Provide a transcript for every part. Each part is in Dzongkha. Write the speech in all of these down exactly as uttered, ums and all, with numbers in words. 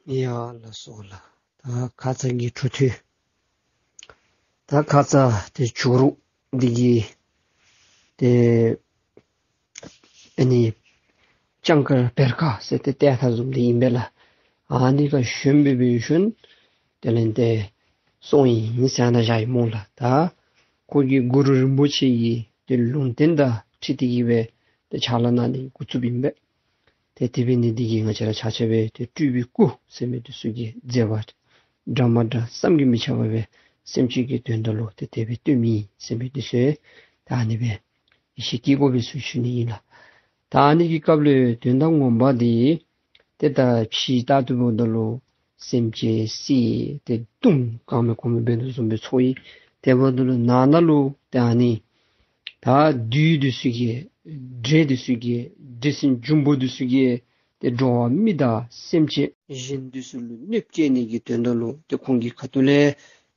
ཡ་ལགས་སོ་ལགས། ད་ཁ་ཙ་གི་འཕྲོ་མཐུད། ད་ཁ་ཙ་ཏེ་ཇོ་རུ་འདི་གིས་ཏེ་ཨ་ནི་ལྕང་དཀར་བེར་ཀ་ཟེར་ཏེ་ཏེ་ད་བཟུམ་འདི་ཨིན་པས་ལགས། ཨ་ནི་ཁར་ཞོན་སྦེ་འབད་ཞིནམ་དེ་ལས་ཏེ་སོང་ཡི་ཟེར་ཨ་ནཱ་བཞག་ཡི་སྨོ་ལགས། ད་ཁོ་གིས་གུ་རུ་རིན་པོ་ཆེ་གི་ཏེ་ལུང་བསྟན་དང་འཁྲིལ་ཏེ་གི་སྦེ་ཏེ་ཕྱག་ལཱ་གནང་ནི་འགོ་བཙུགསཔ་ཨིན་པས། ཏེ་དེ་འབད་ནི་འདི་གིས་ང་བཅས་ར་ཆ་ཁྱབ་སྦེ་ཏེ་སྤྲུལ་པའི་སྐུ་ཟེར་མི་འདི་ཚུ་གི་མཛད་པ་འདྲ་མ་འདྲ་བསམ་གྱིས་མི་ཁྱབ་པ་སྦེ་སེམས་ཅན་གྱི་དོན་དག་ལུ་ཏེ་དེ་སྦེ་སྟོན་མི་ཟེར་མི་འདི་ཚུ་ད་ཨ་ནི་སྦེ་ཡིད་ཆེས་བསྐྱེད་དགོ་པས་ཟེར་ཞུ་ནི་ཨིན་ལགས། ད་ཨ་ནི་གི་སྐབས་ལུ་དོན་དག་ངོ་མ་འདི་ཏེ་ད་ཕྱི་ལྟར་དུ་འབདཝ་ད་ལུ་སེམས་ཅན་བསད་དེ་བརྡུང་གང་མེད་གོ་མེད་འབད་དོ་བཟུམ་སྦེ་ཚོར་ཡི། དེ་འབདཝ་ད་ལུ་ནང་ན་ལུ་ཏེ་ཨ་ནི་ད་བདུད་འདི་ཚུ་གིས་འདྲེ་འདི་ཚུ་གིས་འདྲེ་སྲིན་འབྱུང་པོ་འདི་ཚུ་གིས་ཏེ་འགྲོ་བ་མི་དང་སེམས་ཅན་གཞན་འདི་ཚུ་ལུ་གནོདཔ་བསྐྱལ་ནི་གི་དོན་དག་ལུ་ཏེ་ཁོང་གི་ཁ་ཐུག་ལས་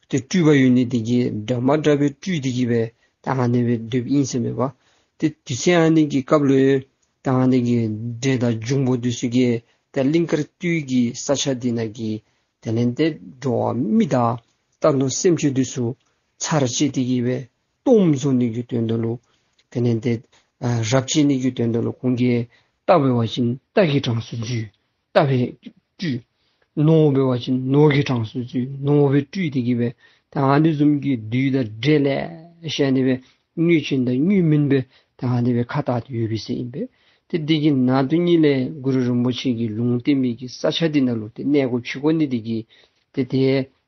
ཏེ་སྤྲུལ་པ་ཡོད་ནི་འདི་གིས་འདྲ་མ་འདྲ་སྦེ་སྤྲུལ་ཏེ་གི་སྦེ་ད་ཨ་ནི་སྦེ་སྡོདཔ་ཨིན་ཟེར་མས་པ། ཏེ་དུས་ཚོད་ཨ་ནི་གི་སྐབས་ལུ་ད་ཨ་ནི་གི་འདྲེ་དང་འབྱུང་པོ་འདི་ཚུ་གིས་ཏེ་གླིང་དཀར་སྟོད་ཀྱི་ས་ཆ་འདི་ནང་གི་དེ་ལས་ཏེ་འགྲོ་བ་མི་དང་རྟ་ནོར་སེམས་ཅན་འདི་ཚུ་ཚར་བཅད་དེ་གི་སྦེ་སྟོངམ་བཟོ་ནི་གི་དོན་དག་ལུ་དེ་ལས་ཏེ་ཨ་རབས་བཅད་ནི་གི་དོན་དག་ལུ་ཁོང་གིས་རྟ་འབད་བ་ཅིན་རྟ་གི་གྲངས་སུ་འཛུལ། རྟ་སྦེ་སྤྲུལ། ནོར་འབད་བ་ཅིན་ནོར་གྱི་གྲངས་སུ་འཛུལ། ནོར་སྦེ་སྤྲུལ་ཏེ་གི་སྦེ་ད་ཨ་ནི་བཟུམ་གྱི་བདུད་དང་འདྲེ་ལེ་ཤ་ཨ་ནི་སྦེ་དངོས་ཅན་དང་དངོས་མིན་སྦེ་ད་ཨ་ནི་སྦེ་ཁ་བཏགས་ཏེ་ཡོད་པའི་ཟེར་ཨིན་པས། ཏེ་འདི་གི་ནང་དོན་ཉིད་ལས་གུ་རུ་རིན་པོ་ཆེ་གིས་ལུང་བསྟན་མི་གི་ས་ཆ་འདི་ནང་ལུ་ཏེ་གནས་སྒོ་ཕྱེ་དགོ་ནི་འདི་གིས་ཏེ་ཏེ་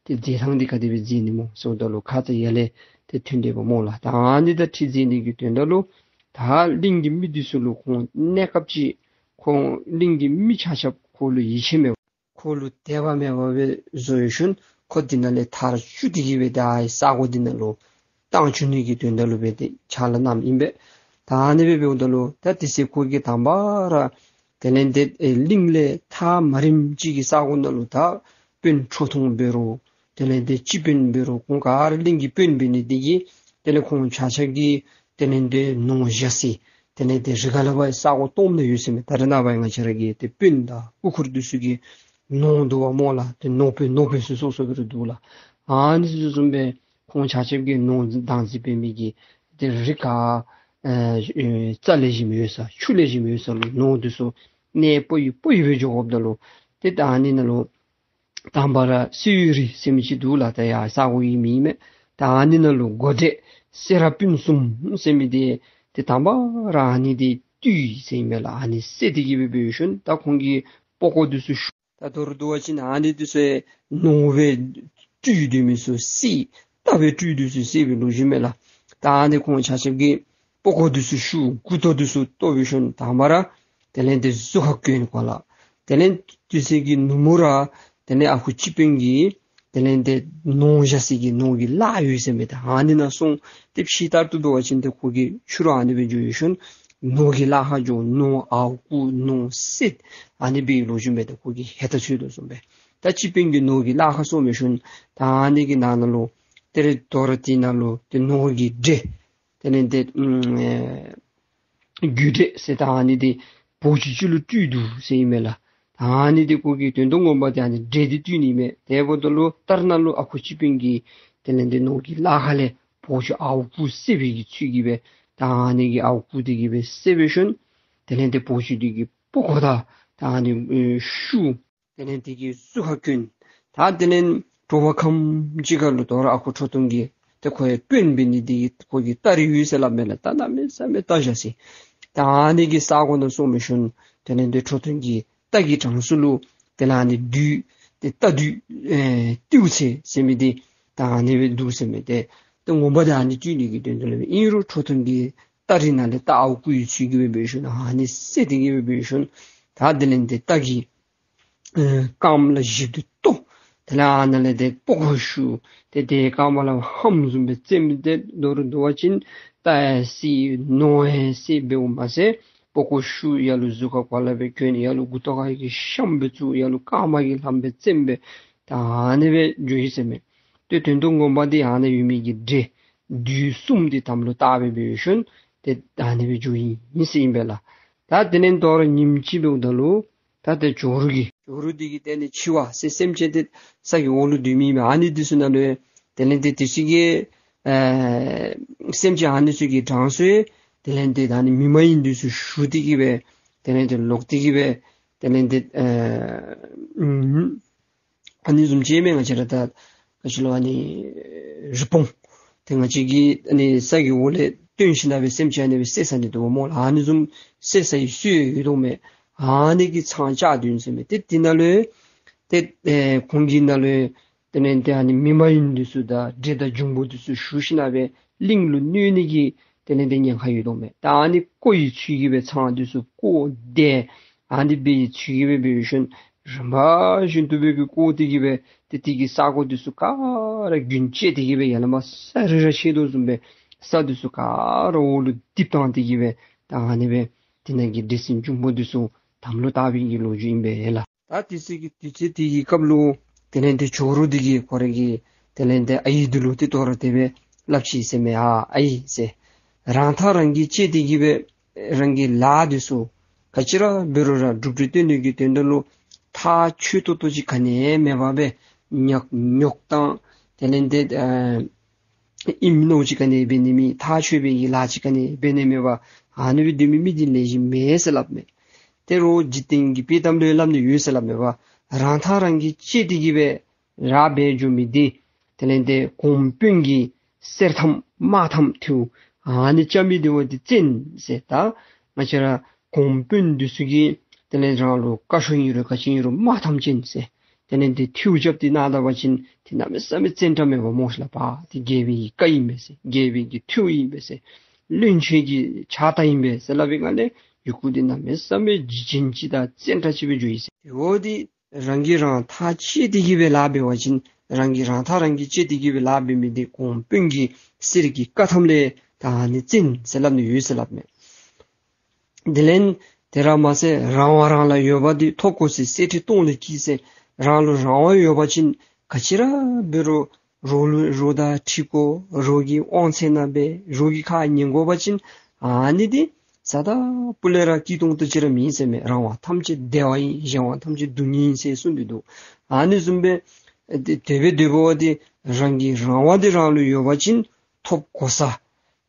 ཏེ་མཛད་ཐངས་འདི་ག་དེ་སྦེ་མཛད་ནི་སྨོ་ཟེརཝ་ད་ལུ་ཁ་ཙ་ཡར་ལས་ཏེ་ཐོན་ཏེ་འབདཝ་སྨོ་ལགས། ད་ཨ་ནི་དང་འཁྲིལ་མཛད་ནི་གི་དོན་དག་ལུ་ད་གླིང་གི་མི་འདི་ཚུ་ལུ་ཁོང་གནས་སྐབས་ཅིག་ཁོང་གླིང་གི་མི་ཆ་ཁྱབ་ཁོ་ལུ་ཡིད་ཆེས་མེད། ཁོ་ལུ་དད་པ་མེད་པ་སྦེ་བཟོ་ཞིནམ་ཁོ་འདི་ནང་ལས་མཐར་བཅུག་སྟེ་གི་སྦེ་ད་ཨ་ས་གོ་འདི་ནང་ལུ་བཏང་བཅུག་ནི་གི་དོན་དག་ལུ་སྦེ་ཏེ་ཕྱག་ལཱ་གནངམ་ཨིན་པས། ད་ཨ་ནི་སྦེ་འབདཝ་ད་ལུ་ད་དེ་ཚེ་ཁོ་གིས་དང་པ་ར་དེ་ལས་ཏེ་ཨེ་གླིང་ལས་ཐག་མ་རིངམ་ཅིག་གི་ས་གོ་ནང་ལུ་ད་དཔོན་ཁྲོ་ཐུང་འབད་རུང་དེ་ལས་ཏེ་སྤྱི་དཔོན་འབད་རུང་ཁོང་ག་ར་གླིང་གི་དཔོན་འབད་ནི་འདི་གིས་དེ་ལས་ཁོང་ཆ་ཁྱབ་ཀྱིས་དེ་ལས་ཏེ་ནོར་བཞག་ས་དེ་ལས་ཏེ་རི་ཁ་ལས་ཕར་ས་གོ་སྟོངམ་ནང་ཡོད་ཟེར་མས། ད་རེས་ནངས་པ་ང་བཅས་ར་གི་ཏེ་དཔོན་དང་སྐུ་འཁོར་འདི་ཚུ་གི་ནོར་འདུག་པ་སྨོ་ལགས། ཏེ་ནོར་དཔོན་ནོར་དཔོན་ཚུ་སོ་སོ་སྦེ་ར་འདུག་ལགས། ཨ་ནི་ཚུ་བཟུམ་སྦེ་ཁོང་ཆ་ཁྱབ་ཀྱིས་ནོར་བདག་འཛིན་འབད་མི་གི་ཏེ་རི་ཁ་ཨེ་ཨེ་རྩྭ་ལེགས་ཤོམ་ཡོད་ས་ཆུ་ལེགས་ཤོམ་ཡོད་ས་ལུ་ནོར་འདི་ཚུ་གནས་སྤོ་ཡི་སྤོ་ཡི་སྦེ་འགྱོ་དགོཔ་ད་ལུ་ཏེ་ད་ཨ་ནི་ནང་ལུ་དང་པ་ར་སེའུ་རི་ཟེར་མི་ཅིག་འདུག་ལགས། ད་ཡར་ས་གོ་གི་མིང་མས། ད་ཨ་ནི་ནང་ལུ་འགོ་འདྲེན་སེ་ར་སྤུན་གསུམ་ཟེར་མི་འདི་ཏེ་དང་པ་ར་ཨ་ནི་འདི་བཏུལ་ཡི་ཟེར་ཨིན་མས་ལགས། ཨ་ནི་བསད་དེ་གི་སྦེ་འབད་ཞིནམ་ད་ཁོང་གི་པགས་ཀོ་འདི་ཚུ་བཤུ། ད་མདོར་བསྡུ་བ་ཅིན་ཨ་ནི་འདི་ཚུ་ནོར་སྦེ་སྤྲུལ་སྡོད་མི་ཚུ་བསད། རྟ་སྦེ་སྤྲུལ་འདི་ཚུ་བསད་པའི་ལོ་རྒྱུས་མས་ལགས། ད་ཨ་ནི་ཁོང་ཆ་ཁྱབ་ཀྱི་པགས་ཀོ་འདི་ཚུ་བཤུ། མགུ་ཏོ་འདི་ཚུ་བཏོག་འབད་ཞིནམ་དང་པ་ར་དེ་ལས་ཏེ་གཟུགས་ཁར་གྱོན་གོ་ལགས། དེ་ལས་དུས་ཚོད་ཀྱི་ནུབ་མོ་ར་དེ་ལས་ཨ་ཁུ་སྤྱི་དཔོན་གྱིས་དེ་ལས་ཏེ་ནོར་བཞག་ས་གི་ནོར་གྱི་གླགས་ཡོད་ཟེར་མས། ད་ཨ་ནི་ནང་སོང་སྟེ་ཕྱི་ལྟར་དུ་འབད་བ་ཅིན་ཏེ་ཁོ་གིས་ཕྱི་རུ་ཨ་ནི་སྦེ་འགྱོ་ཞིནམ་ནོར་གྱི་གླགས་ཁར་འགྱོ་ནོར་ཨརཝ་རྐུ་ནོར་བསད་ཨ་ནི་སྦེ་ལོ་རྒྱུས་མས། ཏེ་ཁོ་གིས་ཧེ་ཏ་ཚུད་དོ་བཟུམ་སྦེ་ད་སྤྱི་དཔོན་གྱི་ནོར་གྱི་གླགས་ཁར་སོང་འབད་ཞིནམ་ད་ཨ་ནི་གི་ནང་ན་ལུ་ཏེ་རེ་དོ་ར་དེ་ནང་ལུ་ཏེ་ནོར་གྱི་འདྲེ་དེ་ལས་ཏེ་ཨམ་ཨེ་རྒྱུ་འདྲེ་ཟེར་ད་ཨ་ནི་འདི་བོག་ཅུང་ཅིག་ལུ་སྤྲུལ་འདུག་ཟེར་ཨིན་མས་ལགས། ད་ཨ་ནི་འདི་ཁོ་གི་དོན་དུ་ངོ་མ་འདི་ཨ་ནི་འདྲེ་འདི་བཏུལ་ནི་མས། དེ་འབདཝ་ད་ལུ་ལྟར་ན་ལུ་ཨ་ཁུ་སྤྱི་དཔོན་གྱིས་དེ་ལས་ཏེ་ནོར་གྱི་གླགས་ཁ་ལས་བོག་ཅུང་ཨརཝ་རྐུ་བསད་པའི་གི་ཚུལ་གྱིས་སྦེ་ད་ཨ་ནི་གི་ཨརཝ་རྐུ་སྟེ་གི་སྦེ་བསད་འབད་ཞིནམ་དེ་ལས་ཏེ་བོག་ཅུང་འདི་གི་པགས་ཀོ་དང་ད་ཨ་ནི་ཨེ་བཤུ། དེ་ལས་དེ་གི་གཟུགས་ཁར་གྱོན། ད་དེ་ལས་དྲོ་པ་ཁམ་ཅིག་ཁར་ལུ་དོ་རུང་ཨ་ཁུ་ཁྲོ་ཐུང་གིས་ཏེ་ཁོ་ཡང་དཔོན་འབད་ནི་འདི་གིས་ཁོ་གི་རྟ་རེ་ཡོད་ཟེར་སླབ་མས་ལགས། རྟ་གནམ་མེད་ས་མེད་རྟ་བཞག་ས། ད་ཨ་ནི་གི་ས་གོ་ནང་སོང་འབད་ཞིནམ་དེ་ལས་ཏེ་ཁྲོ་ཐུང་གི་རྟ་གི་གྲངས་སུ་ལུ་དེ་ལས་ཨ་ནི་བདུད་ཏེ་རྟ་བདུད་ཨེ་ཏིའུ་ཚེ་ཟེར་མི་འདི་ད་ཨ་ནི་སྦེ་འདུག་ཟེར་མས། ཏེ་ཏེ་ངོ་མ་འདི་ཨ་ནི་བཏུལ་ནི་གི་དོན་དུ་ལས་ཨིན་རུང་ཁྲོ་ཐུང་གི་རྟ་རེ་ནང་ལས་རྟ་ཨརཝ་རྐུ་བའི་ཚུལ་གྱིས་སྦེ་འབད་ཞིནམ་ཨ་ནི་བསད་དེ་གི་སྦེ་འབད་ཞིནམ་ད་དེ་ལས་ཏེ་རྟ་གི་ཨེ་རྐངམ་ལ་གཞུ་འདི་བཏོག། དེ་ལས་ཨ་ནཱ་ལས་ཏེ་པགས་ཀོ་བཤུ། ཏེ་དེ་རྐངམ་ལ་ལྷམ་བཟུམ་སྦེ་བཙེམ། ཏེ་མདོར་བསྡུ་བ་ཅིན་རྟ་ཡང་བསད་ནོར་ཡང་བསད་འབདཝ་མ་ཚད་པགས་ཀོ་བཤུ། ཡར་ལུ་གཟུགས་ཁར་གོ་ལ་སྦེ་གྱོན། ཡར་ལུ་མགུ་ཏོ་ཁར་གྱི་ཤམ་སྦེ་བཙུགས། ཡར་ལུ་རྐངམ་གི་ལྷམ་སྦེ་བཙེམ་སྦེ་ད་ཨ་ནི་སྦེ་འགྱོ་ཡི་ཟེར་མས། ཏེ་དོན་དུ་ངོ་མ་འདི་ཨ་ནཱ་ཡོད་མི་གི་འདྲེ་བདུད་གསུམ་འདི་དམ་ལུ་བཏགས་སྦེ་འབད་ཞིནམ་ཏེ་ཨ་ནི་སྦེ་འགྱོ་ཡི་ཟེར་ཨིན་པས་ལགས། ད་དེ་ལས་དོ་རུང་ཉིནམ་ཅིག་འབདཝ་ད་ལུ་ ད་ཏེ་ཇོ་རུ་གི་ཇོ་རུ་འདི་གིས་དེ་ནི་འཆི་བ་ཟེར་སེམས་ཅན་དེ་ས་གི་འོག་ལུ་སྡོད་མི་མས། ཨ་ནི་འདི་ཚུ་ནང་ལུ་དེ་ལས་དེ་དེ་ཚུ་གི་ཨེ་སེམས་ཅན་ཨ་ནི་ཚུ་གི་གྲངས་སུ་དེ་ལས་དེ་ད་ནི་མི་མ་ཡིན་འདི་ཚུ་ཞུགས་ཏེ་གི་སྦེ་དེ་ལས་དེ་ལོག་སྟེ་གི་སྦེ་དེ་ལས་དེ་ཨེ་ཨུམ་ཨ་ནི་བཟུམ་ཅིག་མས། ང་བཅས་ར་ད་ག་ཅི་ལོ་ཨ་ནི་རི་བོང་དེ་ང་བཅས་ཀྱིས་ཨ་ནི་ས་གི་འོག་ལས་བཏོན་ཞིནམ་ལས་སེམས་ཅན་ཨ་ནི་སྦེ་བསད་ཟ་ནི་འདུག་སྨོ་ལགས། ཨ་ནི་བཟུམ་བསད་ཟ་ཡི་སྲོལ་ཡོད་དོ་མས། ཨ་ནི་གི་ཚང་བཅའ་སྡོད་ཟེར་མས། ཏེ་དེ་ནང་ལུ་ཏེ་ཨེ་ཁོང་གི་ནང་ལུ་དེ་ལས་དེ་ཨ་ནི་མི་མ་ཡིན་འདི་ཚུ་དང་འདྲེ་དང་འབྱུང་པོ་འདི་ཚུ་ཞུགས་ཞིནམ་ལས་གླིང་ལུ་གནོད་ནི་གི་དེ་ལས་དེ་ཉེན་ཁ་ཡོད་དོ་མས། ད་ཨ་ནི་བརྐོ་བའི་ཚུལ་གྱིས་སྦེ་ཚང་འདི་ཚུ་བརྐོ་སྟེ་ཨ་ནི་སྦེ་ཡི་ཚུལ་གྱིས་སྦེ་འབད་ཞིནམ་རིམ་པ་བཞིན་དུ་སྦེ་གི་བརྐོ་སྟེ་གི་སྦེ་ཏེ་དེ་གི་ས་གོ་འདི་ཚུ་ག་ར་རྒྱུན་བཅད་དེ་གི་སྦེ་ཡར་ལས་མར་ས་རི་ར་ཆད་དོ་བཟུམ་སྦེ་ས་འདི་ཚུ་ག་ར་འོག་ལུ་རྡིབ་བཏང་སྟེ་གི་སྦེ་ད་ཨ་ནི་སྦེ་དེ་ནང་གི་འདྲེ་སྲིན་འབྱུང་པོ་འདི་ཚུ་དམ་ལུ་བཏགས་པའི་གི་ལོ་རྒྱུས་ཨིན་པས་ལགས། ད་དེ་ཚེ་གི་དུས་ཚོད་དེ་གི་སྐབས་ལུ་དེ་ལས་དེ་ཇོ་རུ་འདི་གིས་ཁོ་རའི་གི་དེ་ལས་དེ་ཨའི་འདི་ལུ་ཏེ་དོ་རུང་དེ་སྦེ་སླབ་ཅི་ཟེར་མས། ཨ་ཨའི་ཟེར། རང་ཐག་རང་གིས་བཅད་དེ་གི་སྦེ་རང་གི་ལཱ་འདི་ཚུ་ག་ཅི་ར་འབད་རུང་ར་སྒྲུབ་སྟེ་སྟོན་ནི་གི་དོན་དག་ལུ་ཐག་ཆོད་ཏོག་ཏོ་ཅིག་ག་ནི་མེད་པར་སྦེ་ཉོག་ཉོག་དང་དེ་ལས་དེ་ཨ་ཨིནམ་ནོ་ཅིག་ག་ནི་འབད་ནི་མེད། ཐག་ཆོད་པའི་གི་ལཱ་ཅིག་ག་ནི་འབད་ནི་མེད་པར་ཨ་ནི་སྦེ་སྡོད་མི་མི་འདི་ལེགས་ཤོམ་མེན་ཟེར་སླབ་མས། ཏེ་རོགས་འཇིག་རྟེན་གྱི་དཔྱེ་གཏམ་ལུ་སླབ་ནི་ཡོད་ཟེར་སླབ་མས་པ། རང་ཐག་རང་གིས་བཅད་དེ་གི་སྦེ་ར་འབད་འགྱོ་མི་འདི་དེ་ལས་དེ་གོང་དཔོན་གྱི་གསེར་ཐམ་དམར་ཐམ་ཐིའུ་ཨ་ནི་རྐྱབ་མི་འདི་བ་འདི་བཙན་ཟེར། ད་ང་བཅས་ར་གོང་དཔོན་འདི་ཚུ་གིས་དེ་ལས་རང་ལུ་བཀའ་ཤོག་ཨིན་རུང་ག་ཅི་ཨིན་རུང་དམར་ཐམ་ཅན་ཟེར། དེ་ལས་དེ་ཐིའུ་རྐྱབ་སྟེ་གནང་ད་པ་ཅིན་དེ་གནམ་མེད་ས་མེད་བཙན་དྲགས་མས་པ་སྨོ་ཤ་ལགས་པ། དེ་རྒྱལ་པོའི་གི་བཀའ་ཨིན་པས་ཟེར། རྒྱལ་པོའི་གི་ཐིའུ་ཨིན་པས་ཟེར། བློན་ཆེན་གྱི་ཕྱག་རྟགས་ཨིན་པས་ཟེར་སླབ་པའི་སྒང་ལས་ཡི་གུ་འདི་གནམ་མེད་ས་མེད་འཇིགས་ཅན་ཅིག་དང་བཙན་དྲགས་ཅིག་སྦེ་འགྱོ་ཡི་ཟེར། དེ་འོ་དེ་རང་གིས་རང་ཐག་བཅད་དེ་གི་སྦེ་ལཱ་འབད་བ་ཅིན་རང་གིས་རང་ཐག་རང་གིས་བཅད་དེ་གི་སྦེ་ལཱ་འབད་མི་འདི་གོང་དཔོན་གྱི་གསེར་གྱི་བཀའ་ཐམ་ལས་ད་ཨ་ནི་བཙན་ཟེར་སླབ་ནི་ཡོད་ཟེར་སླབ་མས། དེ་ལས་དེ་ར་མ་ཚད་རང་དབང་རང་ལ་ཡོད་པ་འདི་ཐོབ་དགོ་ཟེར། གསེར་ཁྲི་སྟོང་ལས་སྐྱིད་ཟེར། རང་ལུ་རང་དབང་ཡོད་པ་ཅིན་ག་ཅི་ར་འབད་རུང་རོགས་ལུ་རོགས་དང་འཁྲིལ་དགོ། རོགས་ཀྱི་དབང་ཚད་ནང་སྦེ་རོགས་ཀྱི་ཁ་ཉན་དགོ་པ་ཅིན་ཨ་ནི་འདི་རྩ་དང་སྤུ་ལས་ར་སྐྱིད་ཏོང་ཏོ་ཅིག་ར་མེད་ཟེར་མས། རང་དབང་ཐམས་ཅད་བདེ་བ་ཡིན། གཞན་དབང་ཐམས་ཅད་སྡུག་བསྔལ་ཡིན་ཟེར་གསུངས་ཏེ་འདུག། ཨ་ནི་བཟུམ་སྦེ་དེ་དེ་སྦེ་སྡོད་པ་འདི་རང་གི་རང་དབང་འདི་རང་ལུ་ཡོད་པ་ཅིན་ཐོབ་གོ་ས་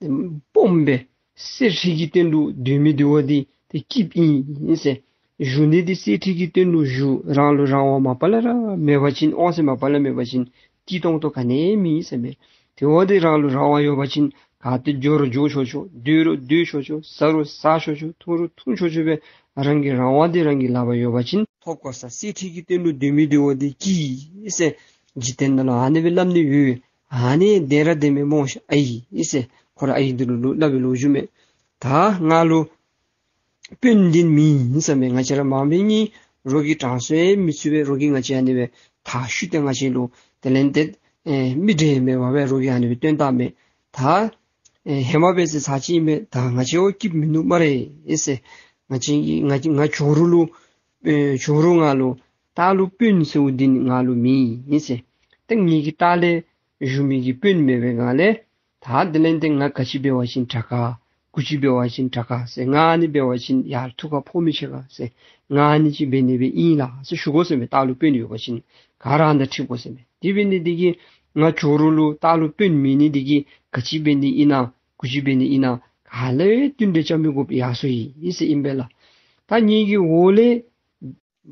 སྦོམ་སྦེ་གསེར་ཁྲི་གི་སྟེང་ལུ་སྡོད་མི་འདི་བ་འདི་ཏེ་སྐྱིདཔ་ཨིན་ཟེར། བཞུགས་ནི་འདི་གསེར་ཁྲི་གི་སྟེང་ལུ་བཞུགས། རང་ལུ་རང་དབང་མ་པ་ལས་ར་མེད་པ་ཅིན་དབང་ཚད་མ་པ་ལས་མེད་པ་ཅིན་སྐྱིད་ཏོང་ཏོ་ག་ནི་མེད་ཟེར་མས། དེ་བ་འདི་རང་ལུ་རང་དབང་ཡོད་པ་ཅིན་ག་ཏེ་འགྱོ་རུང་འགྱོ་ཆོག་ཆོག། སྡོད་རུང་སྡོད་ཆོག་ཆོག། བཟའ་རུང་བཟའ་ཆོག་ཆོག། འཐུང་རུང་འཐུང་ཆོག་ཆོག་སྦེ་རང་གི་རང་དབང་འདི་རང་གི་ལག་པར་ཡོད་པ་ཅིན་ཐོབ་གོ་ས་གསེར་ཁྲི་གི་སྟེང་ལུ་སྡོད་མི་འདི་བ་འདི་སྐྱིད་ཟེར། འཇིག་རྟེན་ནང་ལུ་ཨ་ནི་སྦེ་སླབ་ནི་ཡོད། ཨ་ནི་བདེན་ར་བདེན་མས་སྨོ་ཤ་ཨའི་ཟེར། ཁོ་ར་ཨའི་འདི་ལུ་ལུ་སླབ་པའི་ལོ་རྒྱུས་མས། ད་ང་ལུ་དཔོན་འདི་མེད་ཟེར་མས། ང་བཅས་ར་མང་པོ་ནི་རོགས་ཀྱི་དྲང་སྲོང་མི་ཚུ་སྦེ་རོགས་ཀྱིས་ང་བཅས་ཨ་ནི་སྦེ་ཐག་བཅད་དེ་ང་བཅས་ལུ་དེ་ལས་དེ་ཨེ་མི་འདྲེ་མེད་པར་སྦེ་རོགས་ཀྱིས་ཨ་ནི་སྦེ་བཏོན་བཏངམ་མས། ད་ཨེ་ཧེ་མ་འབད་ཟེར་ཚར་ཅིག་ཨིན་པས། ད་ང་བཅས་འོ་སྐྱིདཔ་མིན་ནུག་སྨ་རེ་ཟེར། ང་བཅས་ཀྱིས་ང་ང་ཇོ་རུ་ལུ་ཨེ་ཇོ་རུ་ང་ལུ་སྟག་ལུ་དཔོན་ཟེརཝ་འདི་ང་ལུ་མེད་ཟེར། ཏེ་ངེ་གི་ལྟག་ལས་བཞུགས་མི་གི་དཔོན་མེད་པའི་སྒང་ལས་ད་དེ་ལས་དེ་ང་ག་ཅི་འབད་བ་ཅིན་དྲག་ག། གུ་ཅི་འབད་བ་ཅིན་དྲག་ག་ཟེར། ང་ཨ་ནི་འབད་བ་ཅིན་ཡར་ཐུག་ག་ཕོག་མི་ཆེ་ག་ཟེར། ང་ཨ་ནི་ཅིག་འབད་ནི་སྦེ་ཨིན་ལགས་ཟེར་ཞུ་དགོ་ཟེར་མས། ལྟག་ལུ་དཔོན་ཡོད་པ་ཅིན་ག་ར་ཨ་ནི་དང་འཁྲིལ་དགོ་ཟེར་མས། དེ་འབད་ནི་འདི་གིས་ང་ཇོ་རུ་ལུ་ལྟག་ལུ་དཔོན་མེད་ནི་འདི་གིས་ག་ཅི་འབད་ནི་ཨིན་ན་གུ་ཅི་འབད་ནི་ཨིན་ན་ག་ལས་བསྟུན་གྲོས་རྐྱབ་མི་དགོཔ་ཡར་སོང་ཡི་ཟེར་ཨིན་པས་ལགས། ད་ངེ་གི་འོག་ལས་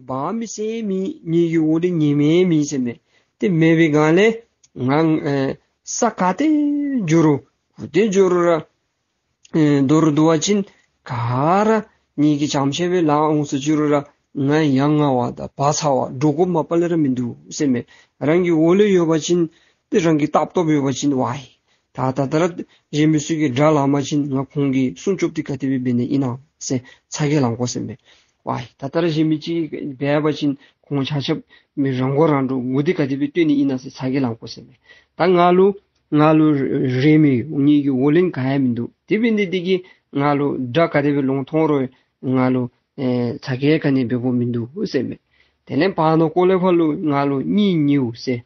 འབངས་མི་སེར་མེད། ངེ་གི་འོག་ལས་ཉེས་མེད་མེད་ཟེར་མས། དེ་མེད་པའི་སྒང་ལས་ང་ཨེ་ས་ག་ཏེ་འགྱོ་རུང་གུ་ཏེ་འགྱོ་རུང་ར་ཨེ་འདོར་འདུག་པ་ཅིན་ག་ར་ངེ་གི་བྱམས་ཆེ་བའི་ལཱ་འོང་ས་འགྱོ་རུང་ར་ང་ཡ་ང་བ་དང་བག་ཚ་བ་འདྲོག་དགོཔ་མ་པ་ལས་ར་མིན་འདུག་ཟེར་མས། རང་གི་འོག་ལས་ཡོད་པ་ཅིན་ཏེ་རང་གི་ལྟག་སྟོབས་ཡོད་པ་ཅིན་ཝའི་ད་ད་ལྟོ་ར་གཞན་མི་ཚུ་གིས་དགྲ་ལངམ་ཅིན་ང་ཁོང་གི་སྲུང་སྐྱོབ་འདི་ག་དེ་སྦེ་འབད་ནི་ཨིན་ན་ཟེར་ཚ་གྱང་ལང་དགོ་ཟེར་མས། ཝའི་ད་ལྟོ་ར་གཞན་མི་ཅིག་འབད་བ་ཅིན་ཁོང་ཆ་ཁྱབ་མི་རང་མགོ་རང་འདྲོངས་འདི་ག་དེ་སྦེ་བཏོན་ནི་ཨིན་ན་ཟེར་ཚ་གྱང་ལང་དགོ་ཟེར་མས། ད་ང་ལུ་ང་ལུ་རེ་མི་ངེ་གི་འོག་ལས་ག་ཡང་མིན་འདུག། དེ་འབད་ནི་འདི་གིས་ང་ལུ་དགྲ་ག་དེ་སྦེ་ལོང་ཐོན་རུང་ང་ལུ་ཨེ་ཚ་གྱང་ག་ནི་འབད་དགོཔ་མིན་འདུག་ཟེར་མས། དེ་ལས་བར་ན་ཀོ་ལེ་ཕར་ལུ་ང་ལུ་གཉེན་ཉེཝ་ཟེར་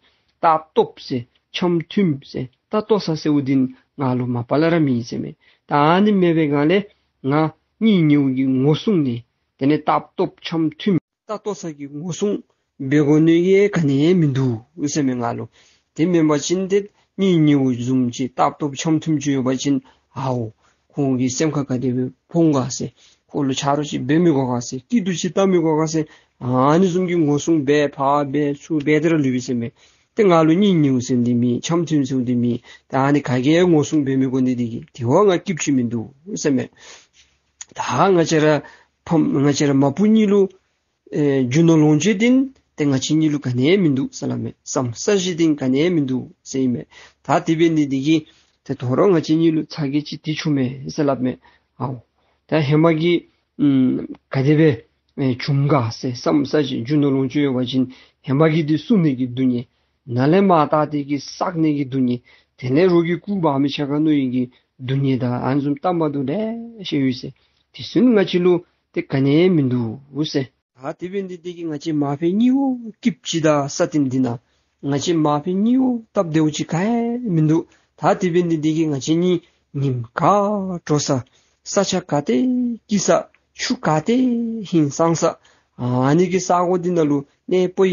ལྟག་སྟོབས་ཟེར་འཆམ་མཐུན་ཟེར་ལྟ་ལྟོ་ས་ཟེརཝ་འདི་ང་ལུ་མ་པ་ལས་ར་མེད་ཟེར་མས། ད་ཨ་ནི་མེད་པའི་སྒང་ལས་ང་གཉེན་ཉེཝ་གི་ངོ་སྲུང་ནི་དེ་ལས་ལྟག་སྟོབས་འཆམ་མཐུན་ ལྟ་ལྟོ་ཚུ་གི་ངོ་སྲུང་འབད་དགོ་ནི་གི་ག་ནི་ཡང་མིན་འདུག་ཟེར་མས་ང་ལུ། དེ་མེན་པ་ཅིན་ཏེ་གཉེན་ཉེཝ་བཟུམ་ཅིག་ལྟ་ལྟོ་འཆམ་མཐུན་ཅིག་ཡོད་པ་ཅིན་ཨའོ་ཁོང་གི་སེམས་ཁར་ག་དེ་སྦེ་ཕོག་ག་ཟེར། ཁོ་ལུ་ཆ་རོགས་ཅིག་འབད་མི་དགོ་ག་ཟེར། སྐྱིད་སྡུག་ཅིག་བལྟ་མི་དགོ་ག་ཟེར། ཨ་ནི་བཟུམ་གྱི་ངོ་སྲུང་འབད་ཕར་འབད་ཚུར་འབད་དེ་ར་ལུས་པས་ཟེར་མས། ཏེ་ང་ལུ་གཉེན་ཉེཝ་ཟེར་འདི་མེད། འཆམ་མཐུན་ཟེར་འདི་མེད། ད་ཨ་ནི་ག་གིས་ངོ་སྲུང་འབད་མི་དགོ་ནི་འདི་གིས་དེ་བ་ང་སྐྱིདཔ་ཅིག་མིན་འདུག་ཟེར་མས། ད་ང་བཅས་ར་ཕམ་ང་བཅས་ར་མ་བུ་གཉིས་ལུ་ཨེ་རྒྱུ་ནོར་ལོངས་སྤྱོད་འདི་ཏེ་ང་བཅས་གཉིས་ལུ་ག་ནི་ཡང་མིན་འདུག་ཟེར་སླབ་མས། ས་ས་གཞི་འདི་ག་ནི་ཡང་མིན་འདུག་ཟེར་ཨིན་མས། ད་དེ་འབད་ནི་འདི་གིས་ཏེ་དོ་རུང་ང་བཅས་གཉིས་ལུ་ཚ་གྱང་ཅིག་དེ་བྱུང་མས་ཟེར་སླབ་མས། ཨའོ་ད་ཧེ་མ་གི་ཨམ་ག་དེ་སྦེ་ཨེ་བྱུང་ག་ཟེར། ས་ས་གཞི་རྒྱུ་ནོར་ལོངས་སྤྱོད་ཡོད་པ་ཅིན་ཧེ་མ་གི་འདི་བསྲུང་ནི་གི་སྡུག་བསྔལ། ནཱ་ལས་མར་ད་འདི་གི་བསག་ནི་གི་སྡུག་བསྔལ། དེ་ལས་རོགས་ཀྱི་རྐུ་འབག་མི་ཆ་ཁ་མནོ་ནི་གི་སྡུག་བསྔལ་དང་ཨ་ནི་བཟུམ་སྟབས་མ་བདེཝ་ལེ་ཤ་ཡོད་ཟེར། དེ་ཚུ་ང་བཅས་ལུ་ཏེ་ག་ནི་ཡང་མིན་འདུག་ཟེར། ད་དེ་འབད་ནི་འདི་གིས་ང་བཅས་མ་ཕམ་གཉིས་པོ་སྐྱིདཔ་ཅིག་དང་ས་སྟེང་འདི་ནང་ང་བཅས་མ་ཕམ་གཉིས་པོ་སྟབས་བདེཝ་ཅིག་ག་ཡང་མིན་འདུག། ད་དེ་འབད་ནི་འདི་གིས་ང་བཅས་གཉིས་ཉིནམ་ག་དྲོ་ས་ས་ཆ་ག་ཏེ་སྐྱིད་ས་ཆུ་ག་ཏེ་ཧིང་སངས་ས་ཨ་ནི་གི་ས་གོ་འདི་ནང་ལུ་གནས་སྤོ་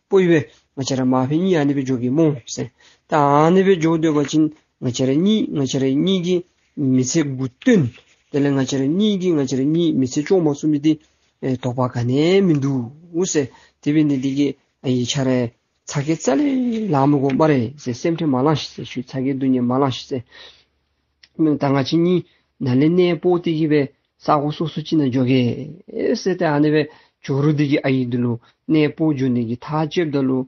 སྤོ་སྦེ་ང་བཅས་ར་མ་ཕམ་གཉིས་ཨ་ནི་སྦེ་འགྱོ་གེ་སྨོ་ཟེར། ད་ཨ་ནི་སྦེ་འགྱོ་སྡོད་པ་ཅིན་ང་བཅས་ར་གཉིས་ང་བཅས་ར་གཉིས་ཀྱི་མི་ཚེ་དགུ་སྟོན། དེ་ལས་ང་བཅས་ར་གཉིས་ཀྱིས་ང་བཅས་ར་གཉིས་མི་ཚེ་སྐྱོང་མ་ཚུགས་མི་འདི་ཨེ་དོགས་པ་ག་ནི་ཡང་མིན་འདུག་ཟེར། དེ་འབད་ནི་འདི་གིས་ཨའི་ཁྱོད་ར་ཚ་གྱང་རྩ་ལས་ལང་མི་དགོ་སྨ་རེ་ཟེར། སེམས་ཁྲལ་མ་ལང་ཤིག་ཟེར། ཁྱོད་ཚ་གྱང་སྡུག་བསྔལ་མ་ལང་ཤིག་ཟེར། ད་ང་བཅས་གཉིས་ནཱ་ལས་གནས་སྤོ་སྟེ་གི་སྦེ་ས་གོ་སོ་སོ་ཅིག་ནང་འགྱོ་གེ་ཟེར། ཏེ་ཨ་ནི་སྦེ་ཇོ་རུ་འདི་གིས་ཨའི་འདི་ལུ་གནས་སྤོ་འགྱོ་ནི་གི་ཐག་བཅདཔ་ད་ལུ་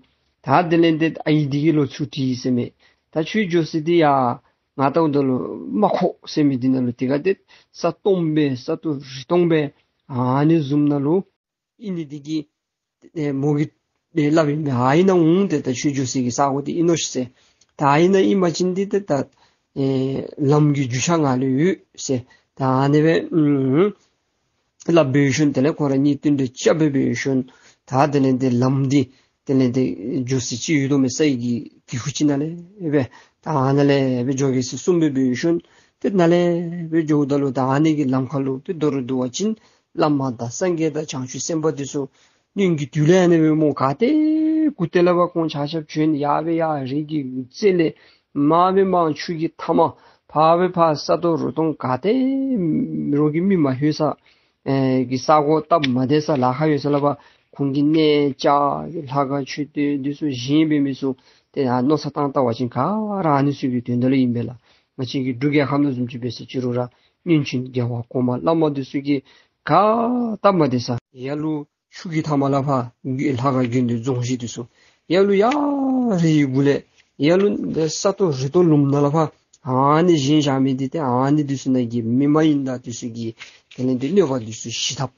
ད་དེ་ལས་ཏེ་ཨའི་འདི་གིས་ལོག་ཚུར་དྲིས་ཟེར་མས། ད་ཁྱོད་འགྱོ་ས་འདི་ཡ་ང་བལྟཝ་ད་ལུ་རྨ་ཁོག་ཟེར་མི་འདི་ནང་ལུ་དེ་ཁར་ཏེ་ས་སྟོངམ་སྦེ་ས་སྟོང་རི་སྟོང་སྦེ་ཨ་ནི་བཟུམ་ནང་ལུ་ཨིན་ནི་འདི་གིས་ཨེ་མོ་གིས་ཨེ་སླབ་ཨིན་པས། ཨ་ཨིན་ན་འོང་ཏེ་ད་ཁྱོད་འགྱོ་སའི་གི་ས་གོ་འདི་ཨིན་ནོ་ཤིག་ཟེར། ད་ཨ་ཨིན་ན་ཨིན་པ་ཅིན་འདི་ཏེ་ད་ཨེ་ལམ་གྱི་རྒྱུས་ཆ་ང་ལུ་ཡོད་ཟེར། ད་ཨ་ནི་སྦེ་ཨུམ་སླབ་འབད་ཞིནམ་དེ་ལས་ཁོང་ར་གཉིས་བསྟུན་གྲོས་རྐྱབ་སྦེ་འབད་ཞིནམ་ད་དེ་ལས་ཏེ་ལམ་འདི་དེ་ལས་ཏེ་འགྱོ་ས་ཅིག་ཡོད་དོ་མས། ས་ཡི་གི་གི་ཧུ་ཅིག་ནང་ལས་སྦེ་ད་ཨ་ནཱ་ལས་སྦེ་འགྱོ་གེ་ཟེར་གསུངས་སྦེ་འབད་ཞིནམ་ཏེ་ནཱ་ལས་སྦེ་འགྱོཝ་ད་ལུ་ད་ཨ་ནི་གི་ལམ་ཁ་ལུ་ཏེ་མདོར་བསྡུ་བ་ཅིན་བླ་མ་དང་སངས་རྒྱས་དང་བྱང་ཆུབ་སེམས་དཔའ་འདི་ཚུ་སྔོན་གྱི་དུས་ལས་ཨ་ནི་སྦེ་མོ་ག་ཏེ་གུ་ཏེ་ལས་ཕར་ཁོང་ཆ་ཁྱབ་བྱོན། ཡར་སྦེ་ཡར་རི་གི་རྩེ་ལས་མར་སྦེ་མར་ཆུ་གི་མཐའ་མར་ཕར་སྦེ་ཕར་ས་སྟོང་རི་སྟོང་ག་ཏེ་རོགས་ཀྱིས་མིག་མ་ལྷོད་ས་ཨེ་གི་ས་གོ་སྟབས་མ་བདེ་ས་ལཱ་ཁག་ཡོད་ས་ལས་ཕར་ཁོང་གིས་གནས་བཅགས་ལྷ་ཁང་མཆོད་རྟེན་འདི་ཚུ་བཞེངས་འབད་མི་ཚུ་ཏེ་ཨ་མནོ་བསམ་བཏང་བལྟ་བ་ཅིན་ག་ར་ཨ་ནི་ཚུ་གི་དོན་དག་ལུ་ཨིན་པས་ལགས། ང་བཅས་ཀྱི་འབྲུག་རྒྱལ་ཁབ་ནང་བཟུམ་ཅིག་འབད་ཟེར་ཅི་རུང་ར་སྔོན་བྱོན་རྒྱལ་བ་གོང་མ་བླ་མ་འདི་ཚུ་གིས་ག་སྟབས་མ་བདེ་ས་ཡར་ལུ་ཆུ་གི་མཐའ་མ་ལས་ཕར་ལྷ་ཁང་དགོན་སྡེ་རྫོང་གཞི་འདི་ཚུ་ཡར་ལུ་ཡར་རི་གུ་ལས་ཡར་ལུ་ས་སྟོང་རི་སྟོང་ལུངམ་ནང་ལས་ཕར་ཨ་ནི་བཞེངས་བཞག་མི་འདི་ཏེ་ཨ་ནི་འདི་ཚུ་ནང་གི་མི་མ་ཡིན་དང་འདི་ཚུ་གིས་དེ་ལས་ཏེ་གནོད་པ་འདི་ཚུ་ཞི་ཐབས།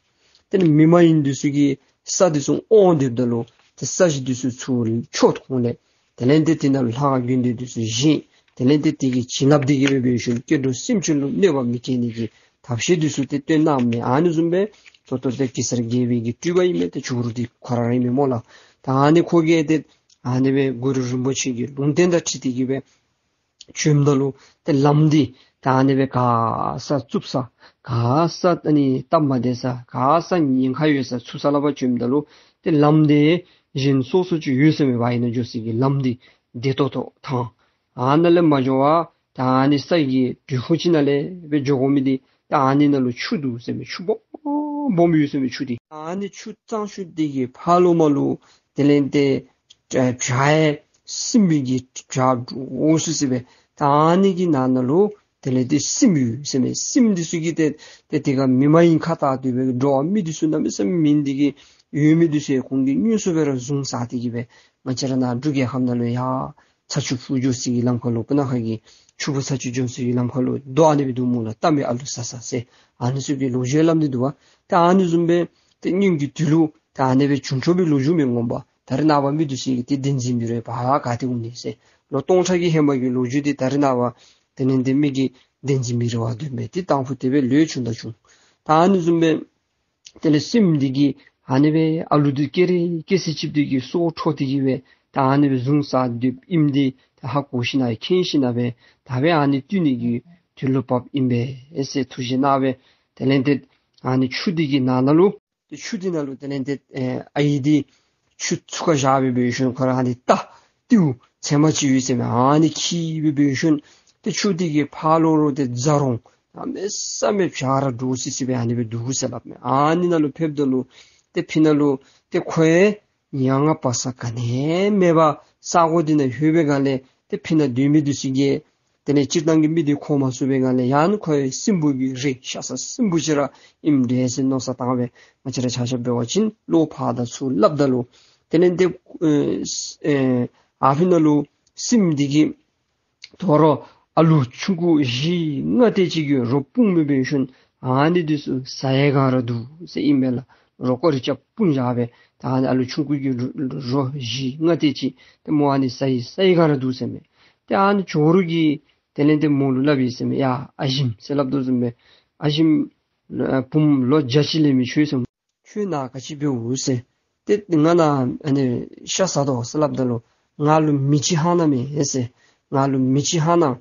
དེ་ལས་མི་མ་ཡིན་འདི་ཚུ་གིས་ས་འདི་ཚུ་དབང་སྡོདཔ་ད་ལུ་ཏེ་ས་གཞི་འདི་ཚུ་ཚུར་འཕྲོག་འོང་ལས་དེ་ལས་ཏེ་དེ་ནང་ལུ་ལྷ་ཁང་དགོན་སྡེ་འདི་ཚུ་བཞེངས། དེ་ལས་ཏེ་དེ་གི་བྱིན་རླབས་འདི་གིས་སྦེ་འབད་ཞིནམ་སྐྱེ་འགྲོ་སེམས་ཅན་ལུ་གནོད་པ་མི་བཀལ་ནི་གི་ཐབས་ཤེས་འདི་ཚུ་ཏེ་སྟོན་གནངམ་མས། ཨ་ནི་བཟུམ་སྦེ་ད་ལྟོ་ཏེ་གེ་སར་རྒྱལ་པོའི་གི་སྤྲུལ་པ་ཨིན་མས། ཏེ་ཇོ་རུ་འདི་ཁོ་ར་ར་ཨིན་མས་སྨོ་ལགས། ད་ཨ་ནི་ཁོ་གིས་ཏེ་ཨ་ནི་སྦེ་གུ་རུ་རིན་པོ་ཆེ་གི་ལུང་བསྟན་དང་འཁྲིལ་ཏེ་གི་སྦེ་བྱོནམ་ད་ལུ་ཏེ་ལམ་འདི་ད་ཨ་ནི་སྦེ་ག་ས་རྩུབ་ས་ག་ས་ཨ་ནི་སྟབས་མ་བདེ་ས་ག་ས་ཉེན་ཁ་ཡོད་ས་ཚུ་ས་ལས་ཕར་བྱོནམ་ད་ལུ་ཏེ་ལམ་འདི་གཞན་སོ་སོ་ཅིག་ཡོད་ཟེར་མས། ཕར་ཨ་ནཱ་འགྱོ་སའི་གི་ལམ་འདི་བདེ་ཏོག་ཏོ་ཐང་ཨ་ནཱ་ལས་མ་འགྱོ་བར་ད་ཨ་ནི་ས་གི་འགྲུལ་ཁུག་ཅིག་ནང་ལས་སྦེ་འགྱོ་དགོ་མི་འདི་ད་ཨ་ནི་ནང་ལུ་ཆུ་འདུག་ཟེར་མས། ཆུ་སྦོམ་སྦོམ་ཡོད་ཟེར་མས། ཆུ་འདི་ཨ་ནི་ཆུ་གཙང་ཆུ་འདི་གི་ཕར་ལུ་མར་ལུ་དེ་ལས་ཏེ་བྱག་ཡང་སྲིནམོ་གི་བྱག་འདྲོག་སུ་ཟེར་སྦེ་ད་ཨ་ནི་གི་ནང་ན་ལུ་དེ་ལས་ཏེ་སྲིནམོ་ཡོད་ཟེར་མས། སྲིནམོ་འདི་ཚུ་གིས་ཏེ་ཏེ་དེ་ཁར་མི་མ་ཡིན་ཁ་བཏགས་ཏེ་སྦེ་འགྲོ་བ་མི་འདི་ཚུ་གནམ་མེད་ས་མེད་མེན། དེ་གིས་ཡོད་མི་འདི་ཚུ་ཁོང་གིས་དངོས་སུ་སྦེ་ར་བཟུང་བཟའ་སྟེ་གི་སྦེ་ང་བཅས་ར་ནཱ་འབྲུག་རྒྱལ་ཁབ་ནང་ལུ་ཡར་ཚ་ཆུ་འབུ་འགྱོ་སའི་གི་ལམ་ཁ་ལུ་སྤུ་ན་ཁ་གི་ཆུ་འབུ་ཚ་ཆུ་འབྱོན་སའི་གི་ལམ་ཁ་ལུ་རྡོ་ཨ་ནི་སྦེ་འདུག་སྨོ་ལགས། གཏམ་ཨ་ལུ་ཟ་ས་ཟེར་ཨ་ནི་ཚུ་གི་ལོ་རྒྱུས་སླབ་ནི་འདུག་པ། ད་ཨ་ནི་བཟུམ་སྦེ་ཏེ་སྔོན་གྱི་དུས་ལུ་ད་ཨ་ནི་སྦེ་བྱུང་ཆོག་པའི་ལོ་རྒྱུས་མས། ངོ་མ་ད་རེས་ནངས་པ་མི་འདི་ཚུ་གིས་ཏེ་བདེན་འཛིན་མི་རེ་བ་ག་ཏེ་འོང་ནི་ཟེར། ལོ་སྟོང་ཕྲག་གི་ཧེ་མ་གི་ལོ་རྒྱུས་འདི་ད་རེས་ནངས་པ་དེ་ལས་ཏེ་མི་གིས་བདེན་འཛིན་མི་རེ་བ་འདུག་མས། ཏེ་དང་ཕུ་དེ་སྦེ་ལོས་བྱུང་ད་བྱུང་། ད་ཨ་ནི་བཟུམ་སྦེ་དེ་ལས་སྲིནམོ་འདི་གིས་ཨ་ནི་སྦེ་ཨ་ལུ་འདི་སྐྱེ་རེ་སྐྱེ་ས་ཅིག་འདི་གིས་སྲོག་འཕྲོག་སྟེ་གི་སྦེ་ད་ཨ་ནི་སྦེ་བཟུང་བཟའ་སྡོདཔ་ཨིནམ་འདི་ད་ཧ་གོ་ཞིན་ན་མཁྱེན་ཞིན་ན་སྦེ་ད་སྦེ་ཨ་ནི་བཏུལ་ནི་གི་དུས་ལུ་བབ་ཨིན་པས་ཟེར་ཐུགས་བཞེད་གནང་སྦེ་དེ་ལས་ཏེ་ཨ་ནི་ཆུ་འདི་གི་ནང་ན་ལུ་ ཏེ་ཆུ་འདི་ནང་ལུ་དེ་ལས་ཏེ་ཨེ་ཨའི་འདི་ཆུ་ཚུ་ཁར་བཞག་སྦེ་འབད་ཞིནམ་ཁོ་ར་ཨ་ནི་རྟ་རྟེའུ་ཚལ་མ་ཅིག་ཡོད་ཟེར་མས། ཨ་ནི་འཁྱིད་སྦེ་འབད་ཞིནམ་ཏེ་ཆུ་འདི་གི་ཕར་ལོགས་ལུ་ཏེ་རྫ་རོང་གནམ་མེད་ས་མེད་བྱ་ར་འདྲོག་སི་སི་སྦེ་ཨ་ནི་སྦེ་འདུག་ཟེར་སླབ་མས། ཨ་ནི་ནང་ལུ་ཕེབས་ད་ལུ་ཏེ་ཕི་ནང་ལུ་ཏེ་ཁོ་ཡང་ཡ་ང་བ་ས་ག་ནི་མེད་པར་ས་གོ་འདི་ནང་ལྷོད་པའི་སྒང་ལས་ཏེ་ཕི་ནང་སྡོད་མི་འདི་ཚུ་གིས་དེ་ལས་སྤྱིར་བཏང་གི་མི་འདི་གོ་མ་ཚུགས་པའི་སྒང་ལས་ཡང་ཁོ་སྲིན་པོ་གི་རི་ཤ་ཚ་སྲིན་པོ་ཅིག་ར་ཨིནམ་འདྲས་ཟེར་མནོ་བསམ་བཏང་སྦེ་ང་བཅས་ར་ཆ་བཞག་འབད་བ་ཅིན་བློ་ཕར་དང་ཚུར་སླབ་ད་ལུ་དེ་ལས་ཏེ་ཨེ་ཨ་ཕི་ནང་ལུ་སྲིནམ་འདི་གིས་དོ་རུང་ཨ་ལུ་ཆུང་ཀུ་བཞི་ལྔ་དེ་ཅིག་གི་རོ་སྤུངས་སྦེ་འབད་ཞིནམ་ཨ་ནི་འདི་ཚུ་ཟ་ཡི་ག་ར་འདུག་ཟེར་ཨིན་མས་ལགས། རོ་ཀོ་རི་ཅིག་སྤུངས་བཞག་སྦེ་ད་ཨ་ནི་ཨ་ལུ་ཆུང་ཀུ་གི་རོ་རོ་བཞི་ལྔ་དེ་ཅིག་ཏེ་མོ་ཨ་ནི་ཟ་ཡི་ཟ་ཡི་ག་ར་འདུག་ཟེར་མས། ཏེ་ཨ་ནི་ཇོ་རུ་གིས་དེ་ལས་ཏེ་མོ་ལུ་སླབ་ཡི་ཟེར་མས། ཡ་ཨ་ཞིམ་ཟེར་སླབ་དོ་ཟེར་མས། ཨ་ཞིམ་ཨ་བུམོ་ལོ་བརྒྱ་ཅིག་ལས་མི་ཆོད་ཟེར་མས། ཁྱོད་ནཱ་ག་ཅི་འབདཝ་ཟེར། ཏེ་ང་ནཱ་ཨ་ནི་ཤ་ཟ་དོ་ཟེར་སླབ་ད་ལུ་ང་ལུ་མི་ཅིག་ཧང་གནང་མས་ཟེར། ང་ལུ་མི་ཅིག་ཧང་གནང་།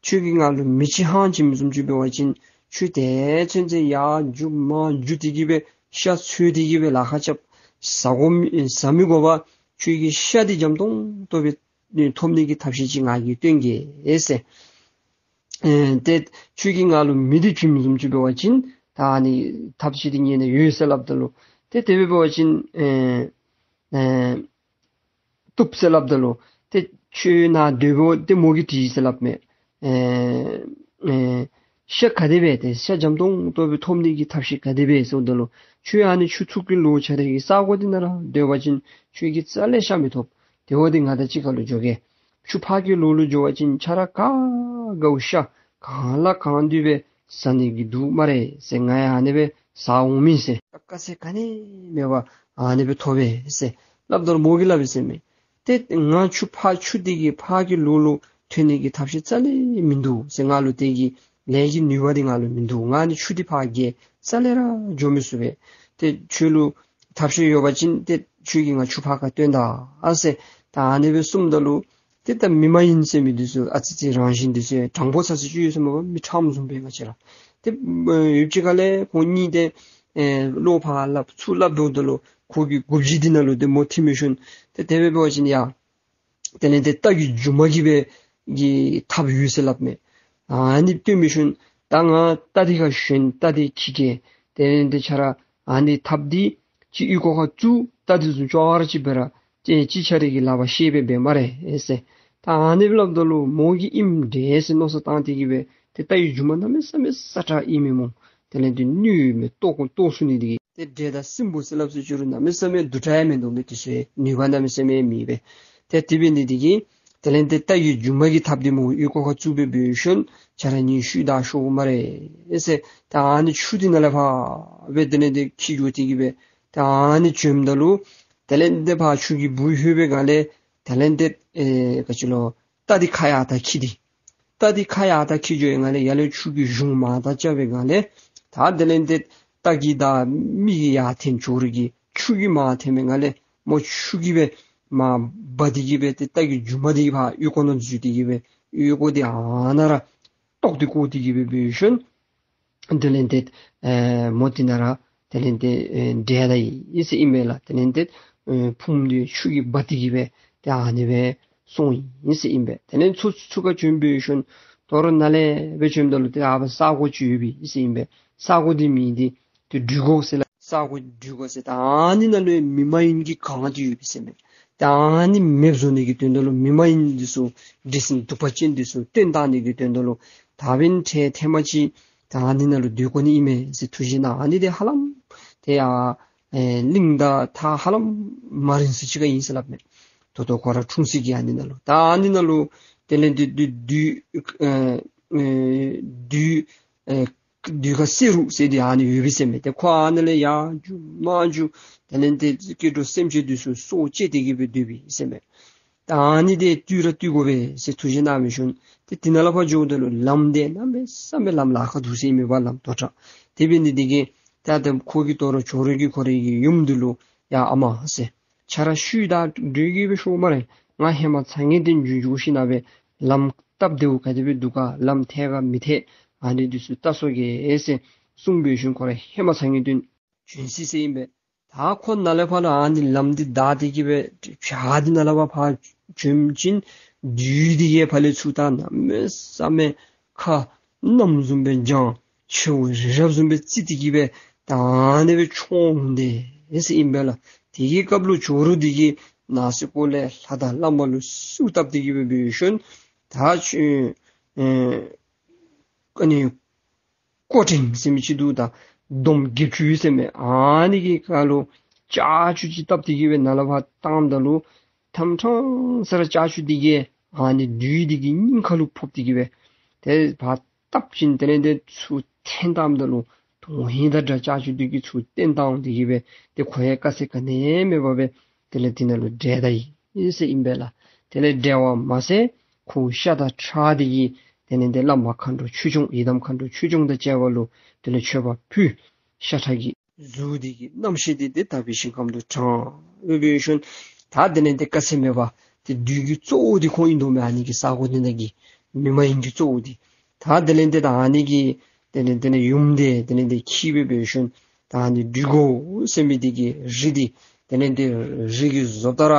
ཁྱོད་ཀྱིས་ང་ལུ་མི་ཅིག་ཧང་བྱིན་མི་བཟུམ་ཅིག་འབད་བ་ཅིན་ཁྱོད་དེ་ཚུན་ཚོད་ཡར་རྒྱུག་མར་རྒྱུག་སྟེ་གི་སྦེ་ཤ་འཚོལ་ཏེ་གི་སྦེ་ལཱ་ཁག་རྐྱབ་ཟ་དགོ་མི་ཟ་མི་དགོ་པར་ཁྱོད་ཀྱི་ཤ་འདི་འཇམ་ཏོང་ཏོ་སྦེ་ཐོབ་ནི་གི་ཐབས་ཤེས་ཅིག་ང་གིས་སྟོན་གེ་ཟེར། ཨེ་ཏེ་ཁྱོད་ཀྱིས་ང་ལུ་མི་འདི་བྱིན་མི་བཟུམ་ཅིག་འབད་བ་ཅིན་ད་ཨ་ནི་ཐབས་ཤེས་འདི་ངེ་ནང་ཡོད་ཟེར་སླབ་ད་ལུ་ཏེ་དེ་སྦེ་འབད་བ་ཅིན་ཨེ་ཨེ་བཏུབ་ཟེར་སླབ་ད་ལུ་ཏེ་ཁྱོད་ནཱ་སྡོད་འོང་ཏེ་མོ་གིས་དྲིས་ཟེར་སླབ་མས། ཨེ་ཨེ་ཤ་ག་དེ་སྦེ་ཏེ་ཤ་འཇམ་ཏོང་ཏོ་སྦེ་ཐོབ་ནི་གི་ཐབས་ཤེས་ག་དེ་སྦེ་ཟེརཝ་ད་ལུ་ཁྱོད་ཨ་ནི་ཆུ་ཚུར་གྱི་ལོགས་ཆ་ར་གི་ས་གོ་འདི་ནང་ར་སྡོད་པ་ཅིན་ཁྱོད་ཀྱིས་རྩ་ལས་ཤ་མི་ཐོབ། དེ་འབདཝ་ད་ང་དང་གཅིག་ཁར་ལུ་འགྱོ་གེ། ཆུ་ཕར་གྱི་ལོགས་ལུ་འགྱོ་བ་ཅིན་ཆ་ར་ག་གའུ་ཤ་གང་ལ་གང་འདུལ་སྦེ་ཟ་ནི་གི་འདུག་སྨ་རེ་ཟེར། ང་ཡང་ཨ་ནི་སྦེ་ཟ་འོང་མི་ཟེར། དཀའ་ཚེགས་ག་ནི་མེད་པར་ཨ་ནི་སྦེ་ཐོབ་པས་ཟེར་སླབ་ད་ལུ་མོ་གིས་སླབ་ཡི་ཟེར་མས། ཏེ་ང་ཆུ་ཕར་ཆུ་འདི་གི་ཕར་གྱི་ལོགས་ལུ་ཐོན་ནི་གི་ཐབས་ཤེས་རྩ་ལས་མིན་འདུག་ཟེར། ང་ལུ་དེ་གི་ལས་ཀྱི་ནུས་པ་འདི་ང་ལུ་མིན་འདུག། ང་ནི་ཆུ་འདི་ཕར་བརྒལ་རྩ་ལས་ར་འགྱོ་མི་ཚུགས་པས། ཏེ་ཁྱོད་ལུ་ཐབས་ཤེས་ཡོད་པ་ཅིན་ཏེ་ཁྱོད་ཀྱིས་ང་ཆུ་ཕར་ཁར་བཏོན་ད་ཨ་ཟེར། ད་ཨ་ནི་སྦེ་གསུངམ་ད་ལུ་ཏེ་ད་མི་མ་ཡིན་ཟེར་མི་འདི་ཚུ་ཨ་ཙི་ཙི་རང་བཞིན་འདི་ཚུ་དྲང་པོ་ཚར་ཅིག་ཡོད་ཟེར་མས་པ། མི་ཁྲམ་བཟུམ་སྦེ་ང་བཅས་ར་ཏེ་ཡུདཔ་ཅིག་ཁ་ལས་ཁོང་གཉིས་ཏེ་ཨེ་བློ་ཕར་སླབ་ཚུར་སླབ་འབདཝ་ད་ལུ་ཁོ་གི་མགུ་བཞི་འདི་ནང་ལུ་ཏེ་མོ་ཐིམ་མི་ཤུལ་ཏེ་དེ་སྦེ་འབད་བ་ཅིན་ཡ་དེ་ལས་ཏེ་རྟ་གི་མཇུག་མ་གི་སྦེ་གི་ཐགཔ་ཡོད་ཟེར་སླབ་མས། ཨ་ནི་སྟོན་མི་ཤུལ་ད་ང་རྟ་འདི་ཁར་ཞོན་རྟ་འདི་འཁྱིད་གེ། དེ་ལས་ཏེ་ཁྱོད་ར་ཨ་ནི་ཐགཔ་འདི་ཅིག་ཨོལ་ལྐོག་ཁར་བཙུགས། རྟ་འདི་བཟུང་ཅོག་ར་ཅིག་འབད་ར་ཅིག་ཅིག་ཁྱོད་ར་གི་ལག་པར་བཤེད་སྦེ་འབད་སྨ་རེ་ཟེར། ད་ཨ་ནི་སྦེ་སླབ་ད་ལུ་མོ་གིས་ཨིནམ་འདྲས་ཟེར་མནོ་བསམ་བཏང་སྟེ་གི་སྦེ་ཏེ་རྟ་གི་མཇུག་མ་གནམ་མེད་ས་མེད་སྲ་ཀྲག་ཨིན་མས་སྨོ། དེ་ལས་ཏེ་གནོད་མི་ལྟོ་ཁོ་ལྟོ་ཚུགས་ནི་འདི་གིས་ཏེ་འདྲེ་དང་སྲིན་པོ་ཟེར་སླབ་ས་ཅིག་རུང་གནམ་མེད་ས་མེད་སྡུག་དྲགས་ཡང་མིན་འདུག་མི་འདི་ཚུ་ནུས་པ་གནམ་མེད་ས་མེད་མེད་པས། ཏེ་དེ་འབད་ནི་འདི་གིས་དེ་ལས་ཏེ་རྟ་གི་མཇུག་མ་གི་ཐགཔ་འདི་མོ་ཨོལ་ལྐོག་ཁར་བཙུགས་སྦེ་འབད་ཤུལ་ཁྱོད་ར་གཉིས་ཤུལ་བདའ་ཤོག་སྨ་རེ་ཟེར། ད་ཨ་ནི་ཆུ་འདི་ནང་ལས་ཕར་སྦེ་དེ་ལས་ཏེ་འཁྱིད་འགྱོ་སྟེ་གི་སྦེ་ད་ཨ་ནི་བྱོནམ་ད་ལུ་དེ་ལས་ཏེ་ཕར་ཆུ་གི་སྦུག་ལྷོད་པའི་སྒང་ལས་དེ་ལས་ཏེ་ཨེ་ག་ཅི་ལོ་རྟ་འདི་ཁ་ཡར་ད་འཁྱིད་དེ། རྟ་འདི་ཁ་ཡར་ད་འཁྱིད་འགྱོ་བའི་སྒང་ལས་ཡར་ལས་ཆུ་གི་གཞུང་མར་ད་རྐྱབ་པའི་སྒང་ལས་ད་དེ་ལས་ཏེ་རྟ་གི་ད་མིག་གིས་ཡར་འཐེན་ཇོ་རུ་གིས་ཆུ་གིས་མར་འཐེན་པའི་སྒང་ལས་མོ་ཆུ་གིས་སྦེ་མར་འབག་སྟེ་གི་སྦེ་ཏེ་རྟ་གི་མཇུག་མ་འདི་ཕར་ཨོལ་ལྐོག་ནང་འཛུལ་ཏེ་གི་སྦེ་ཨོལ་ལྐོག་འདི་ཨ་ནཱ་ར་ཏོག་ཏེ་བཀོག་སྟེ་གི་སྦེ་འབད་ཤུལ་དེ་ལས་ཏེ་ཨེ་མོ་འདི་ནཱ་ར་དེ་ལས་ཏེ་ཨེ་འདྲེ་ད་ཡི་ཟེར་ཨིན་མས་ལགས། དེ་ལས་ཏེ་ཨེ་ཕུངམ་འདི་ཆུ་གིས་འབག་སྟེ་གི་སྦེ་ཏེ་ཨ་ནི་སྦེ་སོང་ཡི་ཟེར་ཨིན་པས། དེ་ལས་ཚུར་ཚུར་ཁར་བྱོན་འབད་ཤུལ་དོ་རུང་ནཱ་ལས་སྦེ་བྱོནམ་ད་ལུ་ཏེ་ཨ་ཕར་ས་གོ་ཅིག་ཡོད་པས་ཟེར་ཨིན་པས། ས་གོ་འདི་མིང་འདི་ཏེ་སྦྲུལ་གོ་ཟེར་སླབ། ས་གོ་སྦྲུལ་གོ་ཟེར། ད་ཨ་ནི་ནང་ལུ་མི་མ་ཡིན་གྱི་གངས་འདི་ཡོད་པས་ཟེར་མས། ད་ཨ་ནི་མེདཔ་བཟོ་ནི་གི་དོན་དག་ལུ་མི་མ་ཡིན་འདི་ཚུ་འདྲེ་སྲིན་གདུག་པ་ཅན་འདི་ཚུ་བཏོན་བཏང་ནི་གི་དོན་དག་ལུ་ད་འབདན་ཁྱོད་ཐེངས་མ་ཅིག་ད་ཨ་ནི་ནང་ལུ་སྡོད་དགོ་ནི་ཨིན་མས་ཟེར་ཐུགས་བཞེད་གནང་། ཨ་ནི་འདི་ཧ་ལམ་ཏེ་ཡ་ཨེ་གླིང་དང་ཐག་ཧ་ལམ་མ་རིང་ས་ཅིག་ཁར་ཨིན་ཟེར་སླབ་མས། ད་ལྟོ་ཁོ་ར་འཁྲུངས་ས་གི་ཨ་ནི་ནང་ལུ། ད་ཨ་ནི་ནང་ལུ་དེ་ལས་བདུད་བདུད་བདུད་ཨེ་ཨེ་བདུད་ཨེ་བདུད་ཁ་སེ་རུ་ཟེར་འདི་ཨ་ནི་ཡོད་པས་ཟེར་མས། ཏེ་ཁོ་ཨ་ནི་ལས་ཡར་རྒྱུག་མར་རྒྱུག་དེ་ལས་ཏེ་སྐྱེ་འགྲོ་སེམས་ཅན་འདི་ཚུ་སྲོག་བཅད་དེ་གི་སྦེ་སྡོད་པས་ཟེར་མས། ད་ཨ་ནི་འདི་བཏུལ་ར་བཏུལ་དགོ་པས་ཟེར་ཐུགས་བཞེད་གནང་འབད་ཤུལ་ཏེ་དེ་ནང་ལས་ཕར་འགྱོཝ་ད་ལུ་ལམ་འདི་གནམ་མེད་ས་མེད་ལམ་ལཱ་ཁག་འདུག་ཟེར་ཨིན་མས་པ། ལམ་དོག་དྲགས། དེ་འབད་ནི་འདི་གིས་ད་ཏེ་ཁོ་གིས་དོ་རུང་ཇོ་རུ་གིས་ཁོ་རའི་གི་ཡུམ་འདི་ལུ་ཡ་ཨ་མ་ཟེར། ཁྱོད་ར་ཤུལ་བདའ་སྡོད་གེ་སྦེ་ཤོག་སྨ་རེ། ང་ཧེ་མ་ཚ་ངེས་དོན་འགྱོ་འགྱོ་ཞིནམ་སྦེ་ལམ་སྟབས་བདེཝ་ག་དེ་སྦེ་འདུག་ག་ལམ་ཐད་ག་མི་ཐད་ཨ་ནི་འདི་ཚུ་བལྟ་སོང་གེ་ཟེར་གསུངས་འབད་ཤུལ་ཁོ་ར་ཧེ་མ་ཚ་ངེས་དོན་བྱོན་ཅི་ཟེར་ཨིན་པས། ད་ཁོ་ནཱ་ལས་ཕར་ལུ་ཨ་ནི་ལམ་འདི་བདའ་སྟེ་གི་སྦེ་བྱག་འདི་ནང་ལས་ཕར་ཕར་བྱོན་ཅིན་བདུད་འདི་གིས་ཕར་ལས་ཚུར་ད་གནམ་མེད་ས་མེད་ཁ་གནམ་བཟུམ་སྦེ་འགྱངས། མཆེཝ་རི་རབ་བཟུམ་སྦེ་བརྩིགས་ཏེ་གི་སྦེ་ད་ཨ་ནི་སྦེ་མཆོང་འོང་དེས་ཟེར་ཨིན་པས་ལགས། དེ་གི་སྐབས་ལུ་ཇོ་རུ་འདི་གིས་ནང་སེམས་ཁོག་ལས་ལྷ་དང་བླ་མ་ལུ་གསོལཝ་བཏབ་སྟེ་གི་སྦེ་འབད་ཞིནམ་ད་ཁྱོད་ཨེ་ཨ་ནི་ཀོ་ཕྲེང་ཟེར་མི་ཅིག་འདུག། ད་འདོམ་བརྒྱད་ཅུ་ཟེར་མི་ཨ་ནི་གི་ཁ་ལུ་ལྕགས་ཀྱུ་ཅིག་བཏབ་སྟེ་གི་སྦེ་ནཱ་ལས་ཕར་བཏངམ་ད་ལུ་ཐམ་ཐམ་ས་ར་ལྕགས་ཀྱུ་འདི་གིས་ཨ་ནི་བདུད་འདི་གི་སྙིང་ཁ་ལུ་ཕོག་སྟེ་གི་སྦེ་དེ་ཕར་བཏབ་ཅིན་དེ་ལས་དེ་ཚུར་འཐེན་བཏངམ་ད་ལུ་དོན་ཧིང་དང་སྒྲ་ལྕགས་ཀྱུ་འདི་གིས་ཚུར་འཐེན་བཏང་སྟེ་གི་སྦེ་དེ་ཁོ་ཡང་དཀའ་ཚེགས་ག་ནི་ཡང་མེད་པར་སྦེ་དེ་ལས་དེ་ནང་ལུ་བསྒྲལ་ད་ཡི་ཟེར་ཨིན་པས་ལགས། དེ་ལས་བསྒྲལ་བ་མ་ཟད་ཁོ་ཤ་དང་ཁྲག་འདི་གིས་དེ་ལས་དེ་བླ་མ་མཁའ་འགྲོ་ཆོས་སྐྱོང་ཡི་དམ་མཁའ་འགྲོ་ཆོས་སྐྱོང་དང་བཅས་པ་ལུ་དེ་ལས་མཆོད་པ་ཕུལ། ཤ་ཁྲག་གི་གཟུགས་འདི་གི་རྣམ་ཤེས་འདི་དེ་དག་པའི་ཞིང་ཁམས་སུ་དྲངས་སྦེ་འབད་ཞིནམ་ད་དེ་ལས་དེ་དཀའ་ཚེགས་མེད་པར་དེ་བདུད་ཀྱི་གཙོ་བོ་འདི་ཁོ་ཨིན་དོ་མས། ཨ་ནི་གི་ས་གོ་འདི་ནང་གི་མི་མ་ཡིན་གྱི་གཙོ་བོ་འདི། ད་དེ་ལས་དེ་ད་ཨ་ནི་གི་དེ་ལས་དེ་ནི་ཡུམ་འདི་དེ་ལས་དེ་འཁྱིད་སྦེ་འབད་ཞིནམ་ད་ཨ་ནི་བདུད་མགོ་ཟེར་མི་འདི་གི་རི་འདི་དེ་ལས་དེ་རི་གི་བཟོ་ལྟ་ར་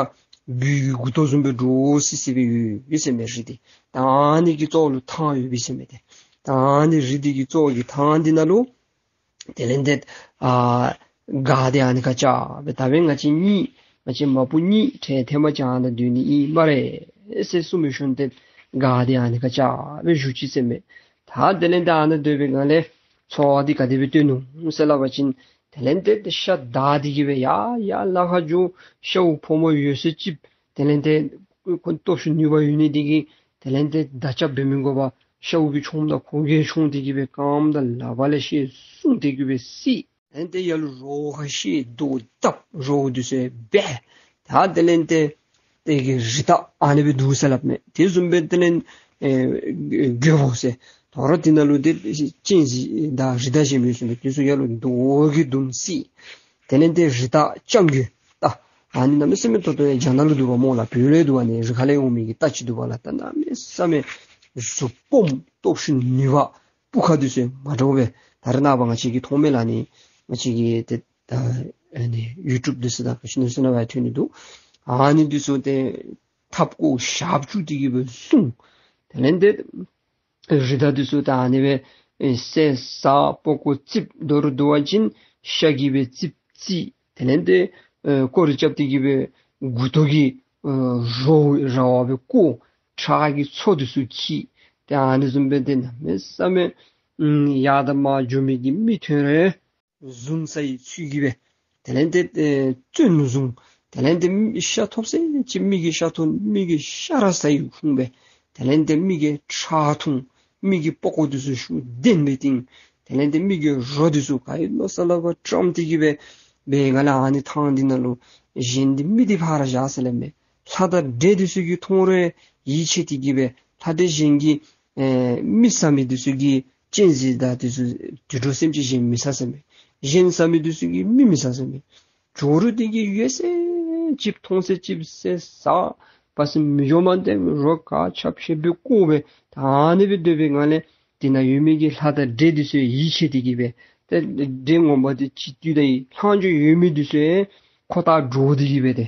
སྦུལ་གྱི་མགུ་ཏོ་བཟུམ་སྦེ་འདྲོག་སི་སི་སྦེ་ཡོད་ཟེར་མི་རི་འདི། ད་ཨ་ནི་གི་གཙོ་ལུ་ཐང་ཡོད་པས་ཟེར་མི་འདི། ད་ཨ་ནི་རི་འདི་གི་གཙོ་གི་ཐང་འདི་ནང་ལུ་དེ་ལས་དེ་ཨ་སྒར་འདི་ཨ་ནི་ཁར་བཅག་སྦེ་ད་འབདན་ང་བཅས་གཉིས་ང་བཅས་མ་བུ་གཉིས་ཁྲལ་ཐེངས་མ་ཅིག་ཨ་ནཱ་སྡོད་ནི་ཨིན་སྨ་རེ་ཟེར་གསུངས་སྦེ་ཞིནམ་དེ་སྒར་འདི་ཨ་ནི་ཁར་བཅག་སྦེ་བཞུགས་ཅི་ཟེར་མས། ད་དེ་ལས་དེ་ཨ་ནཱ་སྡོད་པའི་སྒང་ལས་ཚོར་བ་འདི་ག་དེ་སྦེ་སྟོན་ནུག་ཟེར་སླབ་པ་ཅིན་དེ་ལས་དེ་ཤ་བདའ་སྟེ་གི་སྦེ་ཡར་ཡར་ལ་ཁར་འགྱོ། ཤཝ་ཕོ་མོ་ཡོད་ཚད་ཅིག་དེ་ལས་དེ་ཁོ་སྟོབས་ཤུགས་ནུས་པ་ཡོད་ནི་འདི་གིས་དེ་ལས་དེ་མདའ་རྐྱབ་འབད་མི་དགོ་པར་ཤཝ་གིས་མཆོངམ་ད་ཁོ་གིས་མཆོང་སྟེ་གི་སྦེ་རྐངམ་དང་ལག་པ་ལས་ཤེད་བཟུང་སྟེ་གི་སྦེ་བསད། དེ་ལས་དེ་ཡར་ལུ་རོགས་ཁར་ཤེད་རྡོ་བཏབ། རོགས་འདི་ཚུ་སྦེ་ད་དེ་ལས་དེ་དེ་གི་རི་དྭགས་ཨ་ནི་སྦེ་འདུག་ཟེར་སླབ་མས། དེ་བཟུམ་སྦེ་དེ་ལས་ཨེ་རྒོད་པོ་ཟེར་དོ་རུང་དེ་ནང་ལུ་དེ་གཅན་གཟན་དང་རི་དྭགས་གཞན་མི་བཟུམ་སྦེ་དེ་ཚུ་ཡར་ལུ་རྡོ་གིས་བརྡུང་བསད། དེ་ལས་དེ་རི་དྭགས་སྤྱང་ཀི་ད་ཨ་ནི་གནམ་མེད་ས་མེད་ཏོག་ཏོ་ཡང་རྒྱ་ནག་ལུ་འདུག་པ་སྨོ་ལགས། བོད་ལུ་འདུག་པ། ཨ་ནི་རི་ཁ་ལས་འོང་མི་གི་རྟ་ཅིག་འདུག་པ་ལགས། ད་གནམ་མེད་ས་མེད་གཟུགས་སྦོམ་སྟོབས་ཤུགས་ནུས་པ་སྤུ་ཁ་འདི་ཚུ་མ་འདྲཝ་སྦེ་ད་རེས་ནངས་པ་ང་བཅས་ཀྱིས་མཐོང་མས་ལགས། ཨ་ནི་ང་བཅས་ཀྱིས་དེ་ད་ཨ་ནི་ཡུ་ཊུབ་འདི་ཚུ་དང་ག་ཅི་ནང་ཚུ་ནང་ཡང་ཐོན་ནི་འདུག། ཨ་ནི་འདི་ཚུ་དེ་ཐབ་ཀོ་ཞབས་ཀྱུ་འདི་གིས་སྦེ་བཟུང་། དེ་ལས་དེ་རི་དྭགས་འདི་ཚུ་ད་ཨ་ནི་སྦེ་ཨེ་བསད་བསད། པགས་ཀོ་བརྩིགས། མདོར་བསྡུ་བ་ཅིན་ཤ་གིས་སྦེ་བརྩིགས་བརྩིགས། དེ་ལས་དེ་ཨེ་སྐོར་ར་རྐྱབ་སྟེ་གི་སྦེ་མགུ་ཏོ་གིས་ཨེ་རྭཝ་ར་བ་སྦེ་བརྐོ། ཁྲག་གི་མཚོ་འདི་ཚུ་འཁྱིལ། ཏེ་ཨ་ནི་བཟུམ་སྦེ་དེ་གནམ་མེད་ས་མེད་ཨམ་ཡར་དང་མར་འགྱོ་མི་གི་མི་ཐོན་རུང་བཟུང་ས་ཡི་ཚུལ་གྱིས་སྦེ་དེ་ལས་དེ་ཨེ་བཙོན་བཟུང་། དེ་ལས་དེ་མི་ཤ་ཐོབ་ས་ཅིག་མི་གི་ཤ་ཐོབ། མི་གི་ཤ་ར་ཟ་ཡི་ཁུངས་སྦེ་དེ་ལས་དེ་མི་གི་ཁྲག་འཐུང་། མི་གི་པགས་ཀོ་འདི་ཚུ་ཤུགས་ལྡན་སྦེ་བཏིང་། དེ་ལས་དེ་མི་གི་རོ་འདི་ཚུ་ག་ཡི་ལོ་ས་ལ་བ་བཀྲམ་སྟེ་གི་སྦེ་འབད་སྒང་ལས་ཨ་ནི་ཐང་འདི་ནང་ལུ་གཞན་འདི་མི་འདི་ཕར་བཞག་ཟེར་སླབ་མས། ལྷ་དང་འདྲེ་འདི་ཚུ་གིས་མཐོང་རུང་ཡིད་ཆེས་ཏེ་གི་སྦེ་ལྷ་འདྲེ་གཞན་གྱིས་ཨེ་མི་ཟ་མི་འདི་ཚུ་གིས་གཅན་གཟན་དང་འདི་ཚུ་དུད་འགྲོ་སེམས་ཅན་གཞན་མི་ཟ་ཟེར་མས། གཞན་ཟ་མི་འདི་ཚུ་གིས་མི་མི་ཟ་ཟེར་མས། ཇོ་རུ་འདི་གིས་ཡོད་ཚད་ཅིག་མཐོང་ཚད་ཅིག་བསད་བསད། བ་སི་མི་འགྱོ་མ་དེ་རོ་ག་ཆ་ཕྱེ་སྦེ་བརྐོ་སྦེ་ད་ཨ་ནི་སྦེ་སྡོད་པའི་སྒང་ལས་དེ་ནང་ཡོད་མི་གི་ལྷ་དང་འདྲེ་འདི་ཚུ་ཡིད་ཆེས་ཏེ་གི་སྦེ་ཏེ་འདྲེ་ངོ་མ་འདི་ཅིག་དུས་ད་ཡི་ལྷག་འཕྲོ་ཡོད་མི་འདི་ཚུ་ཁོ་ཐག་འདྲོག་སྟེ་གི་སྦེ་ཏེ་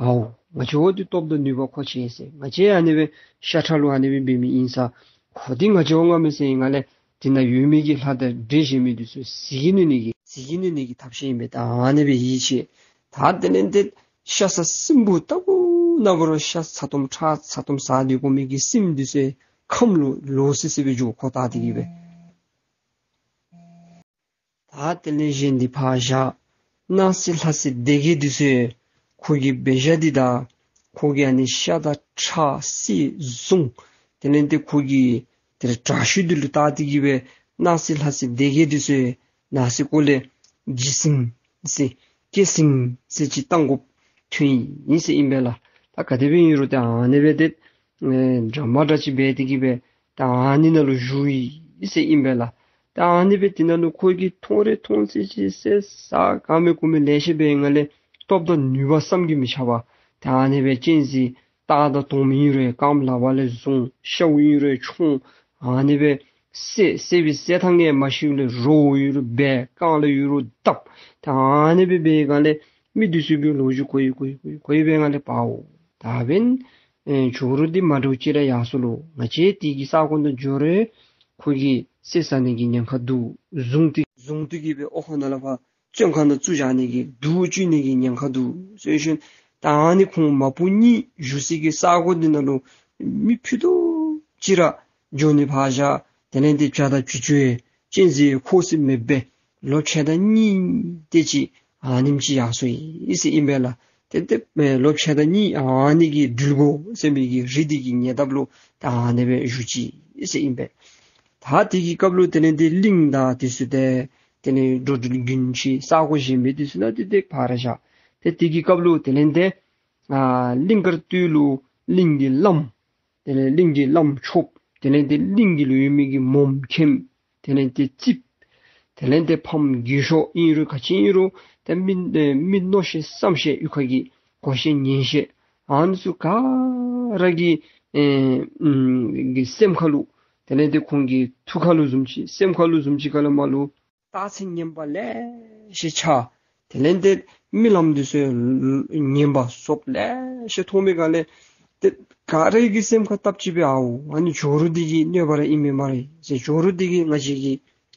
ཨའོ་ང་བཅས་འོ་འདི་སྟོབས་དང་ནུས་པ་ཁོ་ཆེ་ཟེར། ང་བཅས་ཨ་ནི་སྦེ་ཤ་ཁྲག་ལུ་ཨ་ནི་སྦེ་འབད་མི་ཨིན་ས། ཁོ་འདི་ང་བཅས་འོང་ང་མི་ཟེར་ཡི་སྒང་ལས་དེ་ནང་ཡོད་མི་གི་ལྷ་དང་འདྲེ་གཞན་མི་འདི་ཚུ་ཟིལ་གྱིས་གནོན་ནི་གི་ཟིལ་གྱིས་གནོན་ནི་གི་ཐབས་ཤེས་ཨིན་པས། ད་ཨ་ནི་སྦེ་ཡིད་ཆེས། ད་དེ་ལས་དེ་ཤ་ཟ་སྲིན་པོ་ལྟ་བུ་ན་འབད་རུང་ཤ་ཚ་ཏོམ་ཁྲག་ཚ་ཏོམ་ཟ་སྡོད་དགོ་མི་གི་སྲིནམོ་འདི་ཚུ་ཁམས་ལུ་ལོག་སི་སི་སྦེ་འགྱོ་ཁོ་ཐག་སྟེ་གི་སྦེ། ད་དེ་ལས་གཞན་འདི་ཕར་བཞག། སྣང་སྲིད་ལྷ་སྲིན་སྡེ་བརྒྱད་འདི་ཚུ་ཁོ་གི་འབད་བཞག་འདི་དང་ཁོ་གི་ཨ་ནི་ཤ་དང་ཁྲག་གསེར་བཟུང་། དེ་ལས་དེ་ཁོ་གི་དེ་ལས་དྲག་ཤུལ་འདི་ལུ་བལྟ་སྟེ་གི་སྦེ་སྣང་སྲིད་ལྷ་སྲིན་སྡེ་བརྒྱད་འདི་ཚུ་ནང་སེམས་ཁོག་ལས་འཇིགས་སེམས་ཟེར་སྐྱེ་སེམས་ཟེར་ཅིག་བཏང་དགོཔ་ཐོན་ཡི་ཟེར་ཨིན་པས་ལགས། ད་ག་དེ་སྦེ་ཨིན་རུང་ཏེ་ཨ་ནི་སྦེ་ཏེ་ཨེ་འདྲ་མ་འདྲ་ཅིག་འབད་དེ་གི་སྦེ་ད་ཨ་ནི་ནང་ལུ་བཞུགས་ཡི་ཟེར་ཨིན་པས་ལགས། ད་ཨ་ནི་སྦེ་དེ་ནང་ལུ་ཁོ་གིས་མཐོང་རུང་མཐོང་ཚད་ཅིག་བསད་བསད་ག་མེད་གུ་མེད་ལེ་ཤ་འབད་སྒང་ལས་སྟོབས་དང་ནུས་པ་བསམ་གྱིས་མི་ཁྱབ་པ། ད་ཨ་ནི་སྦེ་གཅན་གཟན་སྟག་དང་དོམ་ཨིན་རུང་རྐངམ་ལག་པ་ལས་བཟུང་། ཤཝ་ཨིན་རུང་མཆོང་། ཨ་ནི་སྦེ་བསད། བསད་པའི་བསད་ཐངས་ཡང་མ་ཤེས་ལས་རྭཝ་ཨིན་རུང་སྦ། རྐང་ལག་ཨིན་རུང་བརྡབ། ད་ཨ་ནི་སྦེ་འབད་སྒང་ལས་ མི་འདི་ཚུ་གིས་ལོ་རྒྱུས་གོ་ཡི་གོ་ཡི་གོ་ཡི་གོ་ཡི་སྦེ་ང་ལས་པའོ། ད་འབདན་ཨེ་ཇོ་རུ་འདི་མ་འདྲཝ་ཅིག་ར་ཡར་སོ་ལོ། ང་བཅས་དེ་གི་ས་གོ་ནང་འགྱོ་རུང་ཁོ་གིས་གསེར་ཟ་ནི་གི་ཉེན་ཁ་འདུག། བཟུང་སྟེ་བཟུང་སྟེ་གི་སྦེ་ཨོ་ཁོ་ནང་ལས་ཕར་བཙོན་ཁང་ནང་བཙུགས་བཞག་ནི་གི་སྡུག་བཅུག་ནི་གི་ཉེན་ཁ་འདུག་ཟེར་ཞིནམ་ད་ཨ་ནི་ཁོང་མ་བུ་གཉིས་བཞུགས་སའི་གི་ས་གོ་འདི་ནང་ལུ་མི་ཕུད་རྡོག་ཅིག་ར་འགྱོ་ནི་ཕར་བཞག། དེ་ལས་འདི་བྱ་དང་བྱི་ཅུང་གཅན་གཟན་ཁོག་སེར་མེདཔ་སྦེ་ལོ་ཕྱེད་དང་གཉིས་དེ་ཅིག་ཨ་ནེམ་ཅིག་ཡར་སོ་ཡི་ཟེར་ཨིན་པས་ལགས། ཏེ་ཏེ་ཨེ་ལོ་ཕྱེད་དང་གཉིས་ཨ་ནི་གི་སྦྲུལ་སྒོ་ཟེར་མི་གི་རི་འདི་གི་ཉེ་འདབས་ལུ་ད་ཨ་ནི་སྦེ་བཞུགས་ཅི་ཟེར་ཨིན་པས། ད་དེ་གི་སྐབས་ལུ་དེ་ལས་འདི་གླིང་དང་དེ་ཚུ་ཏེ་དེ་ལས་འགྲོ་འགྲུལ་རྒྱུན་ཆད་ས་གོ་གཞན་མི་དེ་ཚུ་ནང་ཏེ་ཏེ་ཕར་བཞག། ཏེ་དེ་གི་སྐབས་ལུ་དེ་ལས་འདི་ཨ་གླིང་དཀར་སྟོད་ལུ་གླིང་གི་བླམ། དེ་ལས་གླིང་གི་བླམ་ཆོསཔ། དེ་ལས་འདི་གླིང་གི་ལུ་ཡོད་མི་གི་མོམ་མཁནམ། དེ་ལས་འདི་རྩིསཔ། དེ་ལས་འདི་ཕམ་རྒས་ཤོས་ཨིན་རུང་ག་ཅི་ཨིན་རུང་ཏེ་མི་ཨེ་མི་མནོ་ཤེས་བསམ་ཤེས་གཡུས་ཁ་གི་གོ་ཤེས་ཉན་ཤེས་ཨ་ནི་ཚུ་ག་ར་གི་ཨེ་ཨམ་གི་སེམས་ཁ་ལུ་དེ་ལས་འདི་ཁོང་གི་ཐུགས་ཁ་ལུ་བཟུམ་ཅིག་སེམས་ཁ་ལུ་བཟུམ་ཅིག་ག་ལས་མར་ལུ་རྟགས་མཚན་ངན་པ་ལེ་ཤ་ཆགས། དེ་ལས་འདི་རྨི་ལམ་འདི་ཚུ་ངན་པ་སོབ་ལེ་ཤ་མཐོང་མི་ག་ལས་ཏེ་ག་ར་གི་སེམས་ཁར་བཏབ་ཅི་སྦེ་ཨའོ་ཨ་ནི་ཇོ་རུ་འདི་གི་གནོད་པ་ར་ཨིན་མས་སྨ་རེ་ཟེར། ཇོ་རུ་འདི་གིས་ང་བཅས་ཀྱི་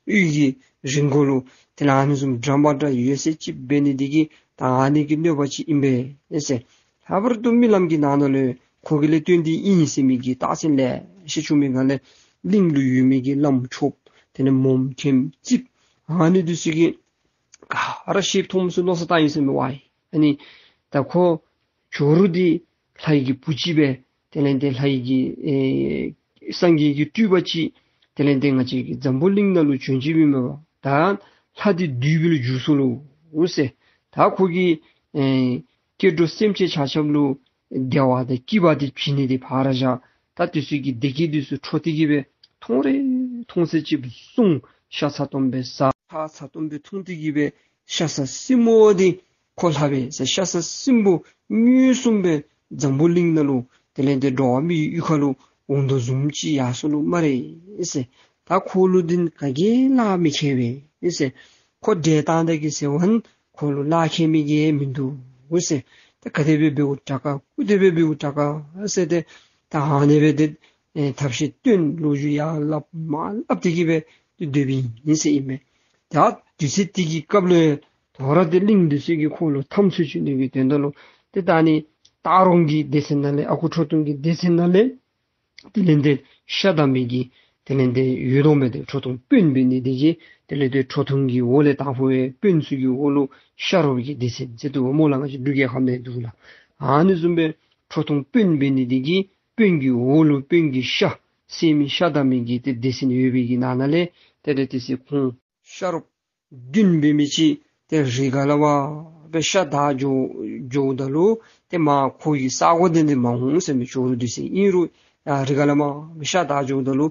གཡུས་ཀྱི་རི་མགོ་ལུ་དེ་ལས་ཨ་ནི་བཟུམ་འགྲམ་པ་འདྲ་ཡོད་ཚད་ཅིག་འབད་ནི་འདི་གིས་ད་ཨ་ནི་གི་གནོད་པ་ཅིག་ཨིན་པས་ཟེར། ལྷག་པར་དུ་རྨི་ལམ་གྱི་ནང་ན་ལུ་ཁོ་གི་ལས་བརྟེན་ཏེ་ཨིན་ཟེར་མི་གི་རྟགས་མཚན་ལེ་ཤ་བྱུང་མི་ག་ལས་གླིང་ལུ་ཡོད་མི་གི་བླམ་ཆོསཔ་དེ་ལས་མོམ་མཁནམ་རྩིསཔ་ཨ་ནི་འདི་ཚུ་གིས་ག་ར་ཤེསཔ་མཐོངམ་ཚུ་མནོ་བསམ་བཏང་ཡི་ཟེར་མས་ཝའི། ཨ་ནི་ད་ཁོ་ཇོ་རུ་འདི་ལྷ་ཡི་གི་བུ་ཅིག་སྦེ་དེ་ལས་འདི་ལྷ་ཡི་གི་ཨེ་སངས་རྒྱས་ཀྱི་སྤྲུལ་པ་ཅིག་དེ་ལས་འདི་ང་བཅས་ཀྱི་འཛམ་བུ་གླིང་ནང་ལུ་བྱོན་ཅི་སྦེ་མས་པ། ད་ལྷ་འདི་བདུད་པོ་ལུ་འགྱུར་སོ་ལོ་ཟེར། ད་ཁོ་གིས་ཨེ་སྐྱེ་འགྲོ་སེམས་ཅན་ཆ་ཁྱབ་ལུ་བདེ་བ་དང་སྐྱིད་པ་འདི་བྱིན་ནི་འདི་ཕར་བཞག། ད་དེ་ཚུ་གི་བདེ་སྐྱིད་འདི་ཚུ་འཕྲོག་སྟེ་གི་སྦེ་མཐོང་རེ་མཐོང་ཚད་ཅིག་བཟུང་། ཤ་ཚ་ཏོམ་སྦེ་ཟ། ཤ་ཚ་ཏོམ་སྦེ་འཐུང་སྟེ་གི་སྦེ་ཤ་ཟ་སྲིན་མོ་འདི་ཁོ་ལྷ་སྦེ་ཟེར་ཤ་ཟ་སྲིན་པོ་མངོན་སུམ་སྦེ་འཛམ་བུ་གླིང་ནང་ལུ་དེ་ལས་འདི་འགྲོ་བ་མི་ཡི་གཡུས་ཁ་ལུ་འོང་དོ་བཟུམ་ཅིག་ཡར་སོ་ལོ་སྨ་རེ་ཟེར། ད་ཁོ་ལུ་འདི་ག་གིས་ལཱ་མི་ཁེལ་བས་ཟེར། ཁོ་བསྒྲལ་བཏང་ད་གེ་ཟེར་བ་ན་ཁོ་ལུ་ལཱ་ཁེལ་མི་གི་མིན་འདུག་ཟེར། ད་ག་དེ་སྦེ་འབདཝ་དྲག་ག་གུ་དེ་སྦེ་འབདཝ་དྲག་ག་ཟེར་ཏེ་ད་ཨ་ནི་སྦེ་ཏེ་ཨེ་ཐབས་ཤེས་སྟོན་ལོ་རྒྱུས་ཡར་སླབ་མར་སླབ་སྟེ་གི་སྦེ་ཏེ་སྡོདཔ་ཨིན་ཟེར་ཨིན་མས། ད་དུས་ཚོད་དེ་གི་སྐབས་ལུ་དོ་རུང་ཏེ་གླིང་འདི་ཚུ་གིས་ཁོ་ལུ་འཐབ་རྩོད་བྱིན་ནི་གི་དོན་དག་ལུ་ཏེ་ད་ཨ་ནི་སྟག་རོང་གི་སྡེ་ཚན་ནང་ལས་ཨ་ཁུ་ཁྲོ་ཐུང་གི་སྡེ་ཚན་ནང་ལས་དེ་ལས་འདི་ཤ་བདའ་མི་གི་དེ་ལས་འདི་ཡོད་དོ་མས། ཏེ་ཁྲོ་ཐུང་དཔོན་འབད་ནི་འདི་གིས་དེ་ལས་འདི་ཁྲོ་ཐུང་གི་འོག་ལས་དང་ཕུ་སྦེ་དཔོན་ཚུ་གི་འོག་ལུ་ཤ་རོགསཔ་གི་སྡེ་ཚན་ཟེར་འདུག་སྨོ་ལགས། ང་བཅས་འབྲུག་རྒྱལ་ཁབ་ནང་འདུག་ལགས། ཨ་ནི་བཟུམ་སྦེ་ཁྲོ་ཐུང་དཔོན་འབད་ནི་འདི་གིས་དཔོན་གྱི་འོག་ལུ་དཔོན་གྱི་ཤ་བསད་མི་ཤ་བདའ་མི་གི་ཏེ་སྡེ་ཚན་ཡོད་པའི་གི་ནང་ན་ལས་ཏེ་ཏེ་དེ་ཚེ་ཁོང་ཤ་རོགསཔ་བདུན་འབད་མི་ཅིག་ཏེ་རི་ག་ལ་བ་སྦེ་ཤ་བདའ་འགྱོ་འགྱོཝ་ད་ལུ་ཏེ་མར་ཁོ་གི་ས་གོ་འདི་ནས་མར་འོང་ཟེར་མི་ཇོ་རུ་འདི་ཚུ་ཨིན་རུང་ཡར་རི་ག་ལ་མར་སྦེ་ཤ་བདའ་འགྱོཝ་ད་ལུ་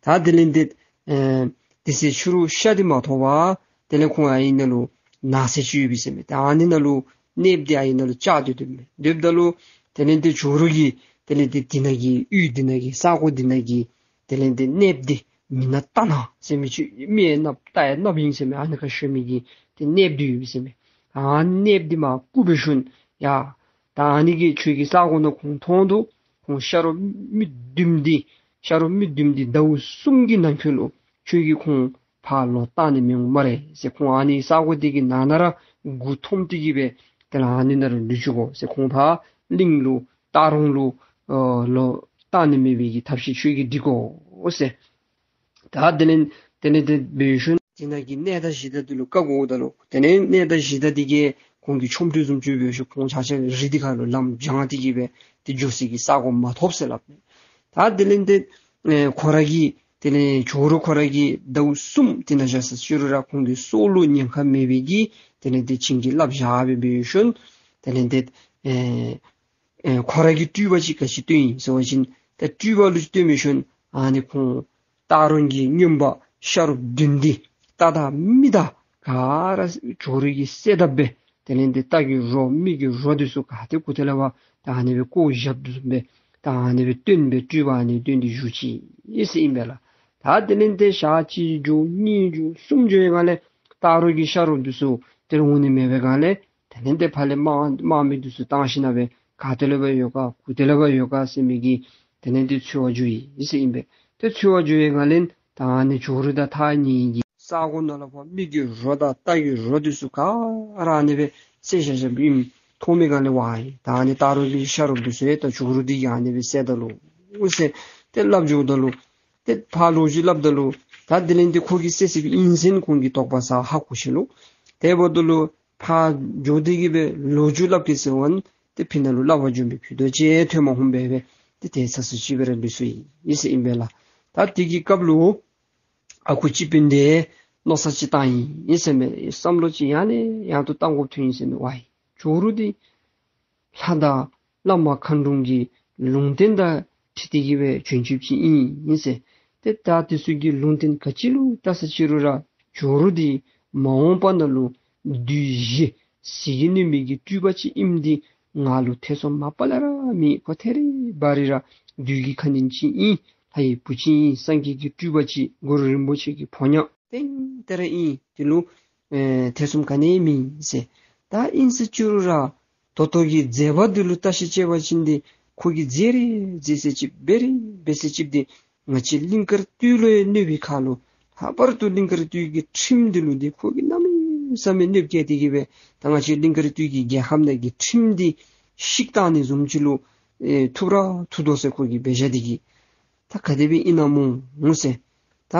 ད་དེ་ལས་འདི་ཨེ་དེ་ཚེ་ཕྱི་རུ་ཤ་འདི་མ་ཐོབ་པར་དེ་ལས་ཁོང་ཨ་ནི་ནང་ལུ་ནགས་ཚལ་ཅིག་ཡོད་པས་ཟེར་མས། ད་ཨ་ནི་ནང་ལུ་གནསཔ་འདི་ཨ་ནི་ནང་ལུ་བཅགས་ཏེ་སྡོདཔ་མས། སྡོདཔ་ད་ལུ་དེ་ལས་འདི་ཇོ་རུ་གིས་དེ་ལས་འདི་འདི་ནང་གི་གཡུས་འདི་ནང་གི་ས་གོ་འདི་ནང་གི་དེ་ལས་འདི་གནསཔ་འདི་མི་ནག་རྟ་ནག་ཟེར་མི་ཅིག་མི་ཡང་ནགཔ་རྟ་ཡང་ནགཔ་ཨིན་ཟེར་མས། ཨ་ནི་ཁར་ཤོར་མི་གི་ཏེ་གནསཔ་འདི་ཡོད་པས་ཟེར་མས། ཨ་གནསཔ་འདི་མར་བཀུག་འབད་ཞིནམ་ཡ་ད་ཨ་ནི་གིས་ཁྱོད་ཀྱི་ས་གོ་ནང་ཁོང་མཐོང་དོ། ཁོང་ཤ་རོགསཔ་མི་བདུན་འདི་ཤ་རོགསཔ་མི་བདུན་འདི་ཟླཝ་གསུམ་གྱི་ནང་འཁོད་ལུ་ཁྱོད་ཀྱིས་ཁོང་ཕར་ལོག་བཏང་ནི་མི་འོང་སྨ་རེ་ཟེར། ཁོང་ཨ་ནི་ས་གོ་འདི་གི་ནང་ན་ར་མགུ་འཐོམས་ཏེ་གི་སྦེ་དེ་ལས་ཨ་ནི་ནང་ར་ལུས་བཅུག་དགོ་ཟེར། ཁོང་ཕར་གླིང་ལུ་སྟག་རོང་ལུ་ཨ་ལོག་བཏང་ནི་མེད་པའི་གི་ཐབས་ཤེས་ཁྱོད་ཀྱིས་སྒྲིག་དགོ་ཟེར། ད་དེ་ལས་དེ་ལས་དེ་འབད་ཞིནམ་དེ་ནང་གི་གནས་བདག་གཞི་བདག་འདི་ལུ་བཀའ་བསྒོཝ་ད་ལུ་དེ་ལས་གནས་བདག་གཞི་བདག་འདི་གིས་ཁོང་གི་ཆོ་འཕྲུལ་བཟུམ་ཅིག་འབད་ཞིནམ་ཁོང་ཆ་ཁྱབ་རི་འདི་ཁ་ལུ་ལམ་བྱང་སྟེ་གི་སྦེ་ཏེ་འགྱོ་སའི་གི་ས་གོ་མ་ཐོབ་ཟེར་སླབ་མས། ད་དེ་ལས་དེ་ཨེ་ཁོ་ར་གིས་དེ་ལས་ཇོ་རུ་ཁོ་ར་གིས་ཟླཝ་གསུམ་དེ་ནང་བཞག་ས་ཕྱི་རུ་ར་ཁོང་གི་སྲོག་ལུ་ཉེན་ཁ་མེད་པའི་གི་དེ་ལས་དེ་བྱིན་གྱིས་བརླབས་བཞག་སྦེ་འབད་ཞིནམ་དེ་ལས་དེ་ཨེ་ཨེ་ཁོ་ར་གིས་སྤྲུལ་པ་ཅིག་ག་ཅི་སྟོན་ཡི་ཟེར་བ་ཅིན་ཏེ་སྤྲུལ་པ་ལུ་སྟོན་འབད་ཞིནམ་ཨ་ནི་ཁོང་སྟག་རོང་གི་རྔོན་པ་ཤ་རོགསཔ་བདུན་འདི་རྟ་དང་མི་དང་ག་ར་ཇོ་རུ་གིས་བསད་དཔ་སྦེ་དེ་ལས་འདི་རྟ་གི་རོ་མི་གི་རོ་འདི་ཚུ་ག་ཏེ་གུ་ཏེ་ལས་ཕར་ད་ཨ་ནི་སྦེ་བཀོ་བཞགཔ་བཟུམ་སྦེ་ད་ཨ་ནི་སྦེ་སྟོན་སྦེ་སྤྲུལ་པ་ཨ་ནི་སྟོན་ཏེ་བཞུགས་ཅི་ཟེར་ཨིན་པས་ལགས། ད་དེ་ལས་འདི་ཞག་གཅིག་འགྱོ་གཉིས་འགྱོ་གསུམ་འགྱོ་བའི་སྒང་ལས་སྟག་རོང་གི་ཤ་རོགསཔ་འདི་ཚུ་དེ་ལས་འོང་ནི་མེད་པའི་སྒང་ལས་ དེ་ལས་ཏེ་ཕར་ལས་དམག་དམག་མི་འདི་ཚུ་བཏང་ཞིནམ་ལས་ག་ཏེ་ལས་འབད་ཡོད་ག་གུ་ཏེ་ལས་འབད་ཡོད་ག་ཟེར་མི་གི་དེ་ལས་ཏེ་འཚོལ་བར་འགྱོ་ཡི་ཟེར་ཨིན་པས། ཏེ་འཚོལ་བར་འགྱོ་བའི་སྒང་ལས་ད་ཨ་ནི་ཇོ་རུ་དང་ཐག་ཉེ་གི་ས་གོ་ནང་ལུ་ཕར་མི་གི་རོ་དང་རྟ་གི་རོ་འདི་ཚུ་ག་ར་ཨ་ནི་སྦེ་བསད་བཞག་བཞགཔ་ཨིནམ་མཐོང་མི་སྒང་ལས་ཝའི་ད་ཨ་ནི་རྟ་རོ་གི་ཤ་རོ་འདི་ཚུ་ཡང་ད་ཇོ་རུ་འདི་གིས་ཨ་ནི་སྦེ་བསད་ད་ལོ་ཟེར་ཏེ་སླབ་འགྱོཝ་ད་ལུ་ཏེ་ཕར་ལོ་རྒྱུས་སླབ་ད་ལུ་ད་དེ་ལས་ཏེ་ཁོ་གིས་བསད་བསདཔ་ཨིན་ཟེར་ཁོང་གིས་དོགས་པ་ཟ་ཧ་གོ་ཞིནམ་ལས་དེ་འབདཝ་ད་ལུ་ཕར་འགྱོ་སྟེ་གི་སྦེ་ལོ་རྒྱུས་སླབ་གེ་ཟེར་བ་ཅིན་ཏེ་ཕི་ནང་ལུ་སླབ་པར་འགྱོ་མི་ཕུད་རྡོག་ཅིག་ཐོན་མ་འོང་པས་སྦེ་ཏེ་དེ་ཚར་སུ་ཅིག་སྦེ་ར་ལུས་སོ་ཡི་ཟེར་ཨིན་པས་ལགས། ད་དེ་གི་སྐབས་ལུ་ཨ་ཁུ་སྤྱི་དཔོན་འདི་མནོ་བསམ་ཅིག་བཏང་ཡི་ཟེར་མས། བསམ་བློ་ཅིག་ཡང་ནས་ཡང་དུ་བཏང་དགོཔ་ཐོན་ཡི་ཟེར་མས། ཝའི་ཇོ་རུ་འདི་ལྷ་དང་བླ་མ་མཁའ་འགྲོ་གི་ལུང་བསྟན་དང་འཁྲིལ་ཏེ་གི་སྦེ་བྱོན་བྱོནམ་ཅིག་ཨིན་ཟེར། ཏེ་ད་དེ་ཚུ་གི་ལུང་བསྟན་ག་ཅི་ལུ་བལྟ་ས་ཅིག་རུང་ར་ཇོ་རུ་འདི་མ་འོངས་པ་ནང་ལུ་བདུད་བཞི་ཟིལ་གྱིས་གནོན་མི་གི་སྤྲུལ་པ་ཅིག་ཨིནམ་འདི་ང་ལུ་ཐེ་ཚོམ་མ་པ་ལས་ར་མེད། ཁོ་ཐད་རི་བ་རི་ར་བདུད་ཀྱི་ཁ་གནོན་ཅིག་ཨིན། ལྷ་ཡི་བུ་ཅིག་ཨིན། སངས་རྒྱས་ཀྱི་སྤྲུལ་པ་ཅིག་གུ་རུ་རིན་པོ་ཆེ་གི་ཕོ་ཉ་ཏན་ཏན་ར་ཨིན། དེ་ལུ་ཨེ་ཐེ་ཚོམ་ག་ནི་ཡང་མེད་ཟེར། ད་ཨིན་ས་ཅིག་རུང་ར་ད་ལྟོ་གི་མཛད་པ་འདི་ལུ་བལྟ་ཞིནམ་ཅིག་འབད་བ་ཅིན་འདི་ཁོ་གིས་མཛད་རེ་མཛད་ས་ཅིག་འབད་རེ་འབད་ས་ཅིག་འདི་ང་བཅས་གླིང་དཀར་སྟོད་ལུ་ཡང་གནོད་པའི་ཁར་ལུ་ལྷག་པར་དུ་གླིང་དཀར་སྟོད་ཀྱི་ཁྲིམས་འདི་ལུ་འདི་ཁོ་གིས་གནམ་མེད་ས་མེད་གནོདཔ་བཀལ་ཏེ་གི་སྦེ་ད་ང་བཅས་གླིང་དཀར་སྟོད་ཀྱི་རྒྱལ་ཁམས་ནང་གི་ཁྲིམས་འདི་བཤིག་གཏང་ནི་བཟུམ་ཅིག་ལུ་ཨེ་ཐུབ་ར་ཐུབ་དོ་ཟེར་ཁོ་གིས་འབད་བཞག་འདི་གིས་ད་ག་དེ་སྦེ་ཨིན་ན་སྨོ་འོང་ཟེར། ད་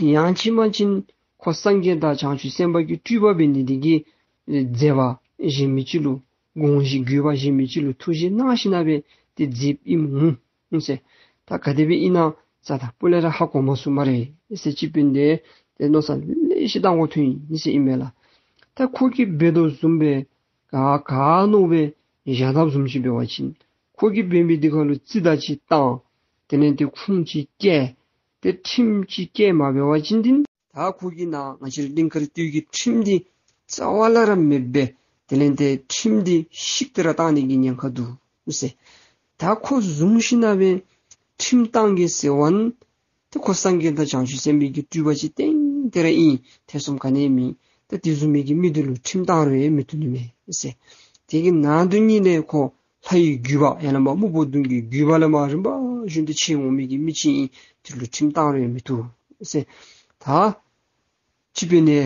ཡང་ཅིན་མ་ཅིན་ཁོ་སངས་རྒྱས་དང་བྱང་ཆུབ་སེམས་དཔའ་གི་སྤྲུལ་པ་འབད་ནི་འདི་གིས་ཨེ་མཛད་པ་གཞན་མི་ཅིག་ལུ་དགོངས་བཞེད་དགོས་པ་གཞན་མི་ཅིག་ལུ་ཐུགས་བཞེད་གནང་ཞིནམ་ལས་ཏེ་མཛདཔ་ཨིནམ་འོང་ཟེར། ད་ག་དེ་སྦེ་ཨིན་ན་རྩ་དང་སྤུ་ལས་ར་ཧ་གོ་མ་ཚུགས་སྨ་རེ་ཟེར་སྤྱི་དཔོན་འདི་ཏེ་མནོ་བསམ་ལེ་ཤ་བཏང་དགོཔ་ཐོན་ཡི་ཟེར་ཨིན་མས་ལགས། ད་ཁོ་གིས་འབད་དོ་བཟུམ་སྦེ་ག་ག་མནོ་སྦེ་བཞག་དཔ་བཟུམ་ཅིག་འབད་བ་ཅིན་ཁོ་གིས་འབད་མི་འདི་ཁར་ལུ་རྩིས་དང་ཅིག་བཏང་། དེ་ལས་ཏེ་ཁུངས་ཅིག་བཀལ། ཏེ་ཁྲིམས་ཅིག་བཀལ་མ་འབད་བ་ཅིན་འདི་ད་ཁོ་གིས་ནཱ་ང་བཅས་གླིང་དཀར་སྟོད་ཀྱི་ཁྲིམས་འདི་རྩ་བ་ལས་ར་མེདཔ་སྦེ་དེ་ལས་ཏེ་ཁྲིམས་འདི་བཤིག་སྟེ་ར་བཏང་ནི་གི་ཉེན་ཁ་འདུག་ཟེར། ད་ཁོ་བཟུང་ཞིནམ་ལས་ཁྲིམས་བཏང་གེ་ཟེར་བ་ཅིན་ཏེ་ཁོ་སངས་རྒྱས་དང་བྱང་ཆུབ་སེམས་དཔའི་གི་སྤྲུལ་པ་ཅིག་ཏན་ཏན་ར་ཨིན། ཐེ་ཚོམ་ག་ནི་ཡང་མེད། ད་དེ་བཟུམ་མའི་གི་མི་འདི་ལུ་ཁྲིམས་བཏང་རུང་ཡང་མི་བཏུབ་ནི་མས་ཟེར། དེ་གི་ནང་དུ་ཉིད་ལས་ཁོ་ལྷ་ཡི་བརྒྱུད་པ་ཡང་ན་མ་སྨུག་པོ་གདོང་གི་བརྒྱུད་པ་ལས་མར་རིམ་པ་བཞིན་དུ་བྱོན་འོང་མི་གི་མི་ཅིག་ཨིན། དེ་ལུ་ཁྲིམས་བཏང་རུང་ཡང་མི་བཏུབ་ཟེར། ད་སྤྱི་དཔོན་ནི་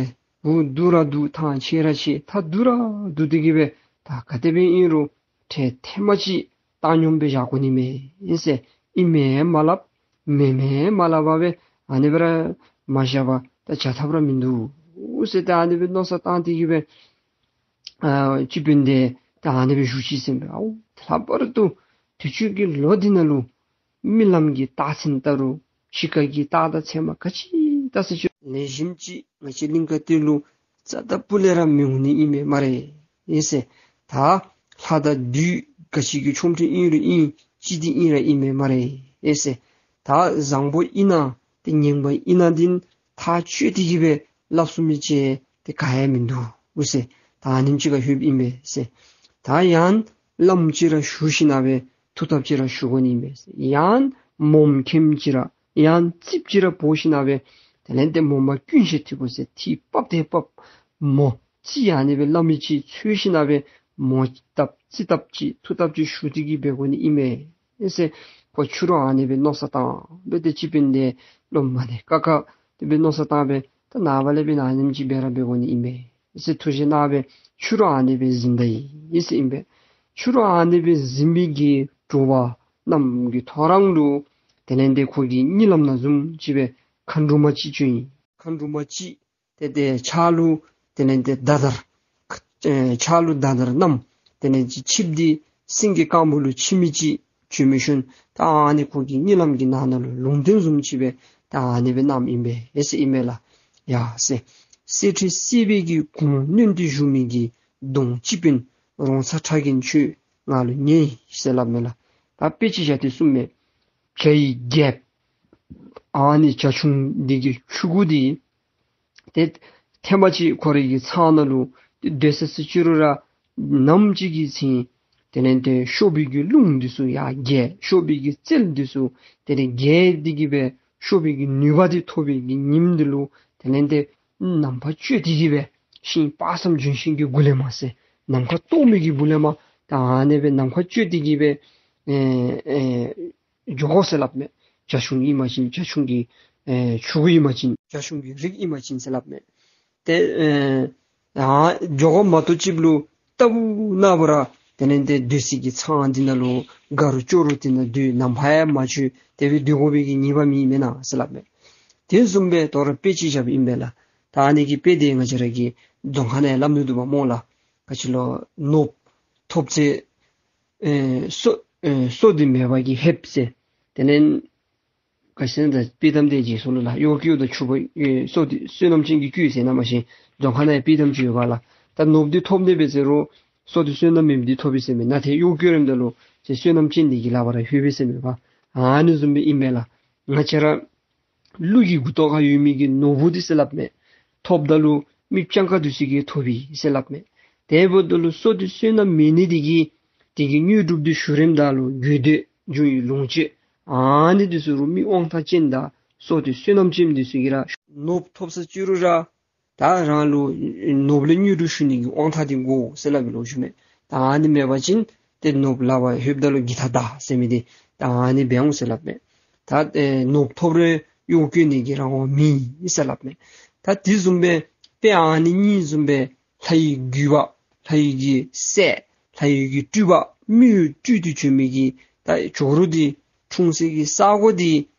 བུ་སྡུག་ར་སྡུག་ཐང་ཆད་ར་ཆད་ད་སྡུག་ར་སྡུག་སྟེ་གི་སྦེ་ད་ག་དེ་སྦེ་ཨིན་རུང་ཁྲལ་ཐེངས་མ་གཅིག་བཏང་སྙོམས་སྦེ་བཞག་དགོ་ནི་མས་ཟེར། ཨིན་མས་མ་སླབ་མེན་མས་མ་སླབ་པར་སྦེ་ཨ་ནི་སྦེ་ར་མ་བཞག་པར་ད་བྱ་ཐབས་ར་མིན་འདུག་ཟེར། ད་ཨ་ནི་སྦེ་མནོ་བསམ་བཏང་སྟེ་གི་སྦེ་ཨ་སྤྱི་དཔོན་འདི་ད་ཨ་ནི་སྦེ་བཞུགས་ཅི་ཟེར་མས། ཨའུ་ལྷག་པར་དུ་དུས་ཅི་གི་ལོ་འདི་ནང་ལུ་རྨི་ལམ་གྱི་རྟགས་མཚན་བལྟ་རུང་ཕྱི་ཁ་གི་རྟགས་དང་མཚན་མ་ག་ཅི་བལྟ་ས་ཅི་རུང་ལེགས་ཤོམ་ཅིག་ང་བཅས་གླིང་དཀར་སྟོད་ལུ་རྩ་དང་སྤུ་ལས་ར་མི་འོང་ནི་ཨིན་མས་སྨ་རེ་ཟེར། ད་ལྷ་དང་བདུད་ག་ཅི་གི་ཆོ་འཕྲུལ་ཨིན་རུང་ཨིན་ཅི་འདི་ཨིན་ར་ཨིན་མས་སྨ་རེ་ཟེར། ད་བཟང་པོ་ཨིན་ན་ཏེ་ངན་པ་ཨིན་ན་འདི་ཐག་གཅོད་དེ་གི་སྦེ་སླབ་ཚུགས་མི་ཅིག་ཏེ་ག་ཡང་མིན་འདུག་ཟེར། ད་ཨ་ནེམ་ཅིག་ཁར་ལྷོདཔ་ཨིན་པས་ཟེར། ད་ཡང་བླམ་ཅིག་ར་ཞུ་ཞིནམ་ལས་ཐུགས་བཏབ་ཅིག་ར་ཞུ་དགོ་ནི་ཨིན་པས་ཟེར། ཡང་མོམ་མཁནམ་ཅིག་ར་ཡང་རྩིགཔ་ཅིག་ར་འབོ་ཞིནམ་ལས་དེ་ལས་ཏེ་མོ་མ་ཀུན་ཤེས་ཐིབས་པོ་ཟེར་ཐིབས་ཕབ་ཏེ་ཕབ་མོ་རྩིས་ཨ་ནི་སྦེ་སླབ་མི་ཅིག་འཚོལ་ཞིནམ་ལས་མོ་བཏབ་རྩིས་བཏབ་ཅིག་ཐུགས་བཏབ་ཅིག་ཞུ་སྟེ་གི་འབད་དགོ་ནི་ཨིན་མས་ཟེར། ཁོ་ཕྱི་རུ་ཨ་ནི་སྦེ་མནོ་བསམ་བཏང་སྦེ་ཏེ་སྤྱི་དཔོན་འདི་ལུ་མ་ཎི་བཀའ་བཀའ་དེ་སྦེ་མནོ་བསམ་བཏང་སྦེ་ད་ནངས་པ་ལས་འབད་ན་ཨ་ནེམ་ཅིག་སྦེ་ར་འབད་དགོ་ནི་ཨིན་མས་ཟེར་ཐུགས་བཞེད་གནང་སྦེ་ཕྱི་རུ་ཨ་ནི་སྦེ་གཟིམས་ད་ཡི་ཟེར་ཨིན་པས། ཕྱི་རུ་ཨ་ནི་སྦེ་གཟིམས་པའི་གི་དྲོ་པ་གནམ་གྱི་ཐོ་རངས་ལུ་དེ་ལས་ཏེ་ཁོ་གི་གཉིད་ལམ་ནང་བཟུམ་ཅིག་སྦེ་མཁའ་འགྲོ་མ་ཅིག་བྱོན་ཡི། མཁའ་འགྲོ་མ་ཅིག་ཏེ་ཏེ་ཕྱག་ལུ་དེ་ལས་ཏེ་མདའ་དར་ཨེ་ཕྱག་ལུ་མདའ་དར་བསྣམས་དེ་ལས་ཅིག་ཆིབས་འདི་སེང་གེ་དཀར་མོ་ལུ་ཆིབས་མི་ཅིག་བྱོན་མི་ཤུལ་ད་ཨ་ནི་ཁོ་གི་གཉིད་ལམ་གྱི་ནང་ན་ལུ་ལུང་བསྟན་བཟུམ་ཅིག་སྦེ་ད་ཨ་ནི་སྦེ་གནངམ་ཨིན་པས་ཟེར་ཨིན་མས་ལགས། ཡ་ཟེར། གསེར་ཁྲི་བསིལ་བའི་གི་གུང་མོ་བསྣུན་ཏེ་བཞུགས་མི་གི་གདོང་སྤྱི་དཔོན་རོང་ཚ་ཁྲ་རྒན་ཁྱོད་ང་ལུ་ཉན་ཟེར་སླབ་མས་ལགས། ད་དཔེ་ཅིག་བཞག་སྟེ་གསུངམ་མས། བྱ་ཡི་རྒྱལཔོ་ཨ་ནི་བྱ་ཁྱུང་འདི་གི་ཕྲུ་གུ་འདི་ཏེ་ཐེངས་མ་ཅིག་ཁོ་རའི་གི་ཚང་ནང་ལུ་ཏེ་སྡོད་ས་ས་ཅིག་རུང་ར་ནམ་ཅིག་གི་ཚེ་དེ་ལས་ཏེ་གཤོག་པའི་གི་རླུང་འདི་ཚུ་ཡར་རྒྱས་གཤོག་པའི་གི་རྩལ་འདི་ཚུ་དེ་ལས་རྒྱས་ཏེ་གི་སྦེ་གཤོག་པའི་གི་ནུས་པ་འདི་ཐོབ་པའི་གི་ཉིནམ་འདི་ལུ་དེ་ལས་ཏེ་ནམ་ཕར་གཅོད་དེ་གི་སྦེ་ཤིང་དཔག་བསམ་ལྗོན་ཤིང་གི་གུ་ལས་མར་ཟེར་ ནམ་མཁའ་སྟོངམ་གི་སྦུག་ལས་མར་ད་ཨ་ནི་སྦེ་ནམ་མཁའ་གཅོད་དེ་གི་སྦེ་ཨེ་ཨེ་འགྱོ་དགོ་ཟེར་སླབ་མས། བྱ་ཁྱུང་ཨིན་པ་ཅིན་བྱ་ཁྱུང་གི་ཨེ་ཕྱུ་གུ་ཨིན་པ་ཅིན་བྱ་ཁྱུང་གི་རིགས་ཨིན་པ་ཅིན་ཟེར་སླབ་མས། ཏེ་ཨེ་ཨ་འགྱོ་དགོ་མ་གཏོགས་ཅིག་ལུ་ལྟ་བུ་ན་བུ་ར་དེ་ལས་ཏེ་སྡོད་སའི་གི་ཚང་འདི་ནང་ལུ་དགའ་རུང་སྐྱོ་རུང་དེ་ནང་སྡོད། ནམ་ཕར་ཡང་མ་བྱོག། དེ་སྦེ་སྡོད་དགོ་པའི་གི་ཉེས་པ་མེད་མེན་ན་ཟེར་སླབ་མས། དེ་བཟུམ་སྦེ་དོ་རུང་དཔེ་ཅིག་བཞགཔ་ཨིན་པས་ལགས། ད་ཨ་ནི་གི་དཔེ་དེ་ང་བཅས་ར་གི་རྫོང་ཁ་ནང་ཡང་སླབ་ནི་འདུག་པ་སྨོ་ལགས། ག་ཅི་ལོ། ནོར་བུ་ཐོབ་ཚེ་ཨེ་སོ་ཨེ་སོ་འདི་མེད་པ་གིས་ལྷོད་ཟེར། དེ་ལས་ག་ཅི་ཟེར་ན་ད་དཔྱེ་གཏམ་དེ་རྗེས་སུ་ལུ་ལགས། གཡོག་གི་གཡོག་དང་ཕྱུ་པ་ཨེ་སོ་འདི་བསོད་ནམས་ཅན་གྱིས་བཀོལ་ཟེར་ཨིན་མས་ཤིག། རྫོང་ཁ་ནང་ཡང་དཔྱེ་གཏམ་ཅིག་ཡོད་པ་ལགས། ད་ནོར་བུ་འདི་ཐོབ་ནི་འབད་ཟེར་རུང་སོ་འདི་བསོད་ནམས་མེདཔ་འདི་ཐོབ་པས་ཟེར་མས། ནཱ་ཏེ་གཡོག་གི་གཡོག་རནམ་ད་ལུ་ཏེ་བསོད་ནམས་ཅན་འདི་གི་ལག་པར་ལྷོད་པས་ཟེར་མས་པ། ཨ་ནི་བཟུམ་སྦེ་ཨིན་པས་ལགས། ང་བཅས་ར་ཀླུ་གི་མགུ་ཏོག་ཁར་ཡོད་མི་གི་ནོར་བུ་འདི་ཟེར་སླབ་མས། ཐོབ་ད་ལུ་མི་སྤྱང་ཀ་འདི་ཚུ་གིས་ཐོབ་པས་ཟེར་སླབ་མས། དེ་འབདཝ་ད་ལུ་སོ་འདི་བསོད་ནམས་མེད་ནི་འདི་གིས་དེ་གི་དངོས་གྲུབ་འདི་ཞུ་རནམ་ད་ལུ་དགོས་འདོད་འབྱུང་བའི་ལོངས་སྤྱོད་ཨ་ནི་འདི་ཚུ་རུང་མི་དབང་ཐང་ཅན་དང་སོ་འདི་བསོད་ནམས་ཅན་འདི་ཚུ་གིས་ར་ནོར་བུ་ཐོབ་ས་ཅི་རུང་ར་ད་རང་ལུ་ནོར་བུ་ལས་དངོས་གྲུབ་ཞུ་ནི་གི་དབང་ཐང་འདི་དགོ་ཟེར་སླབ་པའི་ལོ་རྒྱུས་མས། ད་ཨ་ནི་མེད་པ་ཅིན་ཏེ་ནོར་བུ་ལག་པར་ལྷོདཔ་ད་ལུ་གི་ཐ་ད་ཟེར་མི་འདི་ད་ཨ་ནི་འབད་འོང་ཟེར་སླབ་མས། ད་ཨེ་ནོར་བུ་ཐོབ་རུང་གཡོག་བཀོལ་ནི་གི་རང་དབང་མེད་ཟེར་སླབ་མས། ད་དེ་བཟུམ་སྦེ་དཔེ་ཨ་ནི་གཉིས་བཟུམ་སྦེ་ལྷ་ཡི་བརྒྱུད་པ་ལྷ་ཡི་གི་སྲས་ལྷ་ཡི་གི་སྤྲུལ་པ་མིའི་སྤྲུལ་ཏེ་བྱོན་མི་གི་ད་ཇོ་རུ་འདི་འཁྲུངས་སའི་གི་ས་གོ་འདི་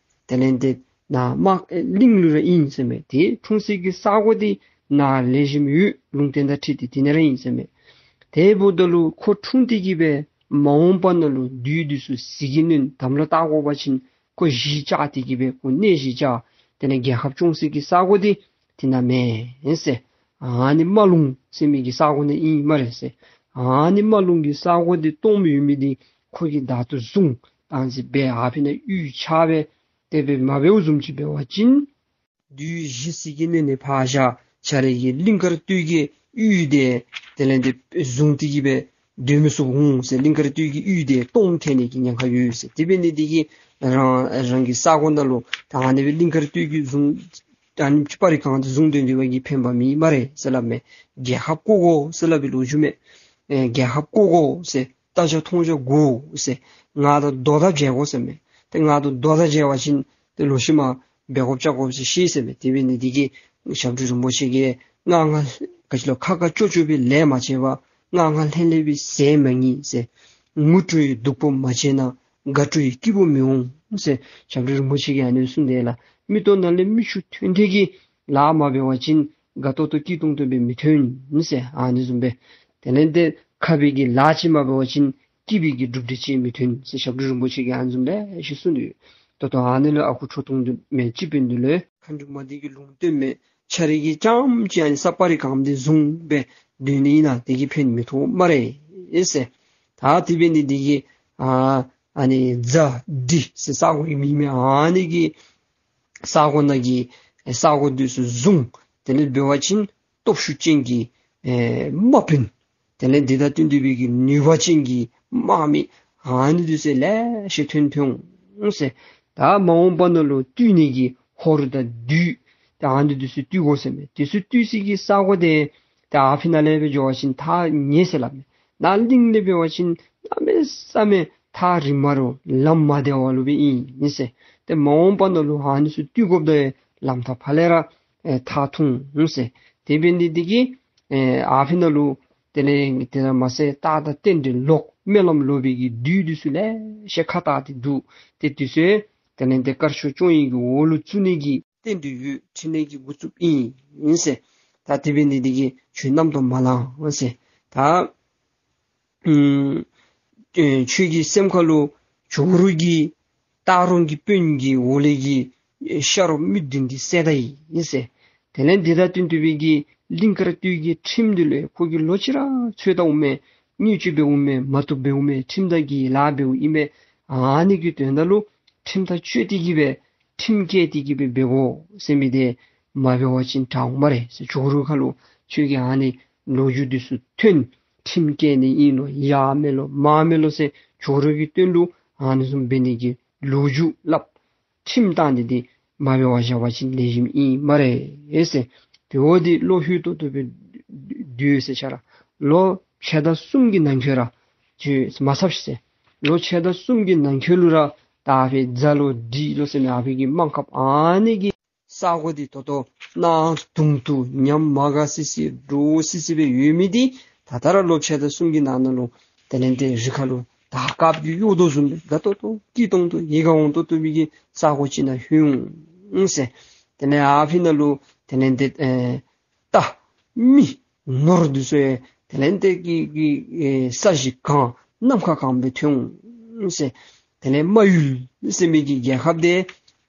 དེ་ལས་ཏེ་ནཱ་དམག་གླིང་ལུ་ར་ཨིན་ཟེར་མས། ཏེ་འཁྲུངས་སའི་གི་ས་གོ་འདི་ནཱ་ལེགས་ཤོམ་ཡོད། ལུང་བསྟན་དང་འཁྲིལ་ཏེ་དེ་ནང་ར་ཨིན་ཟེར་མས། དེ་འབདཝ་ད་ལུ་ཁོ་འཁྲུངས་ཏེ་གི་སྦེ་མ་འོངས་པ་ནང་ལུ་བདུད་འདི་ཚུ་ཟིལ་གྱིས་གནོན་དམ་ལུ་བཏགས་དགོ་པ་ཅིན་ཁོ་གཞིས་བཅགས་ཏེ་གི་སྦེ་ཁོ་གནས་གཞིས་བཅགས། དེ་ལས་རྒྱལ་ཁབ་སྐྱོང་སའི་གི་ས་གོ་འདི་དེ་ནང་མེན་ཟེར། ཨ་ནི་རྨ་ལུང་ཟེར་མི་གི་ས་གོ་ནང་ཨིན་སྨ་རེ་ཟེར། ཨ་ནི་རྨ་ལུང་གི་ས་གོ་འདི་སྟོངམ་ཡོད་མི་འདི་ཁོ་གིས་བདག་ཏུ་བཟུང་བཏང་ཟེར་སྦེ་ཨ་ཕི་ནང་གཡུས་ཆགས་སྦེ་དེ་སྦེ་མ་འབདཝ་བཟུམ་ཅིག་འབད་བ་ཅིན་བདུད་གཞི་ཟིལ་གྱིས་གནོན་ནི་ཕར་བཞག། ཁྱོད་རའི་གི་གླིང་དཀར་སྟོད་ཀྱི་གཡུས་འདི་དེ་ལས་ཏེ་བཟུང་སྟེ་གི་སྦེ་སྡོད་མི་ཚུགས་འོང་ཟེར། གླིང་དཀར་སྟོད་ཀྱི་གཡུས་འདི་སྟོངམ་ཐལ་ནི་གི་ཉེན་ཁ་ཡོད་ཟེར། དེ་འབད་ནི་འདི་གིས་རང་རང་གི་ས་གོ་ནང་ལུ་ད་ཨ་ནི་སྦེ་གླིང་དཀར་སྟོད་ཀྱི་བཟུང་ཨ་ནི་སྤ་རི་སྒང་འདི་བཟུང་སྡོད་སྡོད་པ་གིས་ཕན་པ་མེད་སྨ་རེ་ཟེར་སླབ་མས། རྒྱལ་ཁ་བསྐོར་དགོ་ཟེར་སླབ་པའི་ལོ་རྒྱུས་མས། ཨེ་རྒྱལ་ཁ་བསྐོར་དགོ་ཟེར། ལྟ་རྒྱ་མཐོང་རྒྱ་དགོ་ཟེར། ང་དང་མདོ་དང་མཇལ་དགོ་ཟེར་མས། ཏེ་ང་དང་མདོ་དང་མཇལ་བ་ཅིན་ཏེ་ལོག་ཤུལ་མ་འབད་དགོཔ་བྱ་དགོཔ་ཟེར་ཤེས་ཟེར་མས། དེ་འབད་ནི་འདི་གིས་ཞབས་དྲུང་རིན་པོ་ཆེ་གིས་སྔ་སྔ་ག་ཅི་ལོ་ཁ་ཁ་ཅོག་ཅོག་པའི་ལས་མ་བྱས་པར་སྔ་སྔ་ལྷོད་ལྷོད་པའི་ཟས་མ་ངས་ཟེར། ངུ་བྲོ་ཡི་སྡུག་པོ་མ་བྱས་ན་དགའ་བྲོ་ཡི་སྐྱིད་པོ་མི་འོང་ཟེར། ཞབས་དྲུང་རིན་པོ་ཆེ་གིས་ཨ་ནི་གསུངས་དེས་ལགས། མིག་ཏོ་ནང་ལས་མིག་ཆུ་ཐོན་ཐོན་གྱིས་ལཱ་མ་འབད་བ་ཅིན་དགའ་ཏོག་ཏོ་སྐྱིད་ཏོང་ཏོ་སྦེ་མི་ཐོན་ཟེར། ཨ་ནི་བཟུམ་སྦེ་དེ་ལས་ཏེ་ཁ་བའི་གི་ལཱ་ཅིག་མ་འབད་བ་ཅིན་སྐྱིད་པའི་གི་གྲུབ་འབྲས་ཅིག་མི་ཐོན་ཟེར་ཞབས་དྲུང་རིན་པོ་ཆེ་གིས་ཨ་ནི་བཟུམ་ལེ་ཤ་གསུངས་ཏེ་ཡོད། ད་ལྟོ་ཨ་ནི་ལུ་ཨ་ཁུ་ཁྲོ་ཐུང་འདི་མེན་ཅིག་འབད་ནི་འདི་ལུ་མཁའ་འགྲོ་མ་འདི་གིས་ལུང་བསྟན་མས། ཁྱོད་རའི་གི་རྐྱངམ་ཅིག་ཨ་ནི་ས་སྤ་རི་སྒང་འདི་བཟུང་སྦེ་སྡོད་ནི་ཨིན་ན་དེ་གིས་ཕན་མི་ཐོགས་སྨ་རེ་ཟེར། ད་དེ་འབད་ནི་འདི་གིས་ཨ་ཨ་ནི་ཛ་དི་ཟེར་ས་གོ་གི་མིང་མས། ཨ་ནི་གི་ས་གོ་ནང་གི་ས་གོ་འདི་ཚུ་བཟུང་། དེ་ལས་འབད་བ་ཅིན་སྟོབས་ཤུགས་ཅན་གྱི་ཨེ་དམག་དཔོན་དེ་ལས་འདི་དང་བསྟུན་ཏེ་སྦེ་གི་ནུས་པ་ཅན་གྱི་དམག་མི་ཨ་ནི་འདི་ཚུ་ལེ་ཤ་ཐོན་ཐོན་འོང་ཟེར། ད་མ་འོངས་པ་ནང་ལུ་བཏུལ་ནི་གི་ཧོར་དང་བདུད་ད་ཨ་ནི་འདི་ཚུ་བཏུལ་དགོ་ཟེར་མས། འདི་ཚུ་བཏུལ་སའི་གི་ས་གོ་འདི་ད་ཨ་ཕི་ནང་ལས་སྦེ་འགྱོ་བ་ཅིན་ཐག་ཉེ་ཟེར་སླབ་མས། ནཱ་གླིང་ལས་འབད་བ་ཅིན་གནམ་མེད་ས་མེད་ཐག་རིང་མ་རུང་ལམ་མ་བདེ་བ་ལུ་སྦེ་ཨིན་ཟེར། ཏེ་མ་འོངས་པ་ནང་ལུ་ཨ་ནི་ཚུ་བཏུལ་དགོཔ་ད་ལམ་ཐག་ཕར་ལས་ར་ཨེ་ཐག་ཐུང་འོང་ཟེར། དེ་འབད་ནི་འདི་གིས་ཨེ་ཨ་ཕི་ནང་ལུ་དེ་ལས་དེ་ལས་མ་ཚད་རྟགས་དང་རྟེན་འབྲེལ་ལོག་སྨོན་ལམ་ལོག་པའི་གི་བདུད་འདི་ཚུ་ལེ་ཤ་ཁ་བཏགས་ཏེ་འདུག། ཏེ་འདི་ཚུ་དེ་ལས་ཏེ་དཀར་ཕྱོགས་སྐྱོང་བའི་གི་འོག་ལུ་བཙུགས་ནི་གི་རྟེན་འབྲེལ་ཡོད། འཕྲིན་ལས་ཀྱི་འགོ་བཙུགསཔ་ཨིན་ཟེར། ད་དེ་འབད་ནི་འདི་གིས་ཁྱོད་རྣམ་རྟོག་མ་ལང་ཟེར། ད་ཨུམ་ཨེ་ཁྱོད་ཀྱི་སེམས་ཁ་ལུ་ཇོ་རུ་གི་སྟག་རོང་གི་དཔོན་གྱི་འོག་ལས་ཀྱི་ཨེ་ཤ་རོགས་མི་བདུན་འདི་བསད་ད་ཡི་ཟེར། དེ་ལས་འདི་དང་བསྟུན་ཏེ་སྦེ་གི་གླིང་དཀར་སྟོད་ཀྱི་ཁྲིམས་འདི་ལུ་ཁོ་གིས་ལོག་ཅི་ར་འཚོལ་ད་འོང་མས། དངུལ་ཅིག་འབད་འོང་མས། མ་བཏུབ་འབད་འོང་མས། ཁྲིམས་དང་གི་ལཱ་འབད་འོང་ཨིན་མས། ཨ་ནི་གི་དོན་དག་ལུ་ཁྲིམས་ཐག་གཅོད་དེ་གི་སྦེ་ཁྲིམས་བཀལ་ཏེ་གི་སྦེ་འབད་དགོ་ཟེར་མི་འདི་མ་འབད་བ་ཅིན་དྲག་འོང་སྨ་རེ་ཟེར། ཇོ་རུ་ཁ་ལུ་ཁྱོད་ཀྱིས་ཨ་ནི་ལོ་རྒྱུས་འདི་ཚུ་ཐོན། ཁྲིམས་བཀལ་ནི་ཨིན་ལོ་ཡར་མེན་ལོ་མར་མེན་ལོ་ཟེར་ཇོ་རུ་གི་དོན་ལུ་ཨ་ནི་བཟུམ་འབད་ནི་གི་ལོ་རྒྱུས་སླབ། ཁྲིམས་བཏང་ནི་འདི་མ་འབད་བར་བཞག་པ་ཅིན་ལེགས་ཤོམ་ཨིན་སྨ་རེ་ཟེར། དེ་འོ་འདི་བློ་ལྷོད་ཏོག་ཏོ་སྦེ་སྡོད་ཟེར་ཆ་ར་ལོ་ ཕྱེད་དང་གསུམ་གྱི་ནང་འཁོད་ར་ཅིག་མ་ཚབ་ཤིག་ཟེར། ལོ་ཕྱེད་དང་གསུམ་གྱི་ནང་འཁོད་ལུ་ར་ད་ཨ་ཕི་རྫ་ལོ་འདི་ལོ་ཟེར་མི་ཨ་ཕི་གི་དམག་ཁབ་ཨ་ནི་གི་ས་གོ་འདི་ད་ལྟོ་གནག་དུང་དུ་ཉམས་མ་དགའ་སི་སི་འདྲོག་སི་སི་སྦེ་ཡོད་མི་འདི་ད་ད་ར་ལོ་ཕྱེད་དང་གསུམ་གྱི་ནང་ན་ལུ་དེ་ལས་ཏེ་རི་ཁ་ལུ་དར་དཀརཔོ་གི་གཡོག་དོ་བཟུམ་སྦེ་དགའ་ཏོག་ཏོ་སྐྱིད་ཏོང་ཏོ་ཡིད་ཁར་འོང་ཏོག་ཏོ་མི་གི་ས་གོ་ཅིག་ནང་ལྷོད་འོང་ཟེར། དེ་ལས་ཨ་ཕི་ནང་ལུ་དེ་ལས་ཏེ་ཨེ་རྟ་མི་ནོར་འདི་ཚུ་ཡང་དེ་ལས་ཏེ་གི་གི་ཨེ་ས་གཞི་གང་ནམ་མཁའ་གང་སྦེ་ཐོན་འོང་ཟེར། དེ་ལས་རྨ་ཡུལ་ཟེར་མི་གི་རྒྱལ་ཁབ་འདི་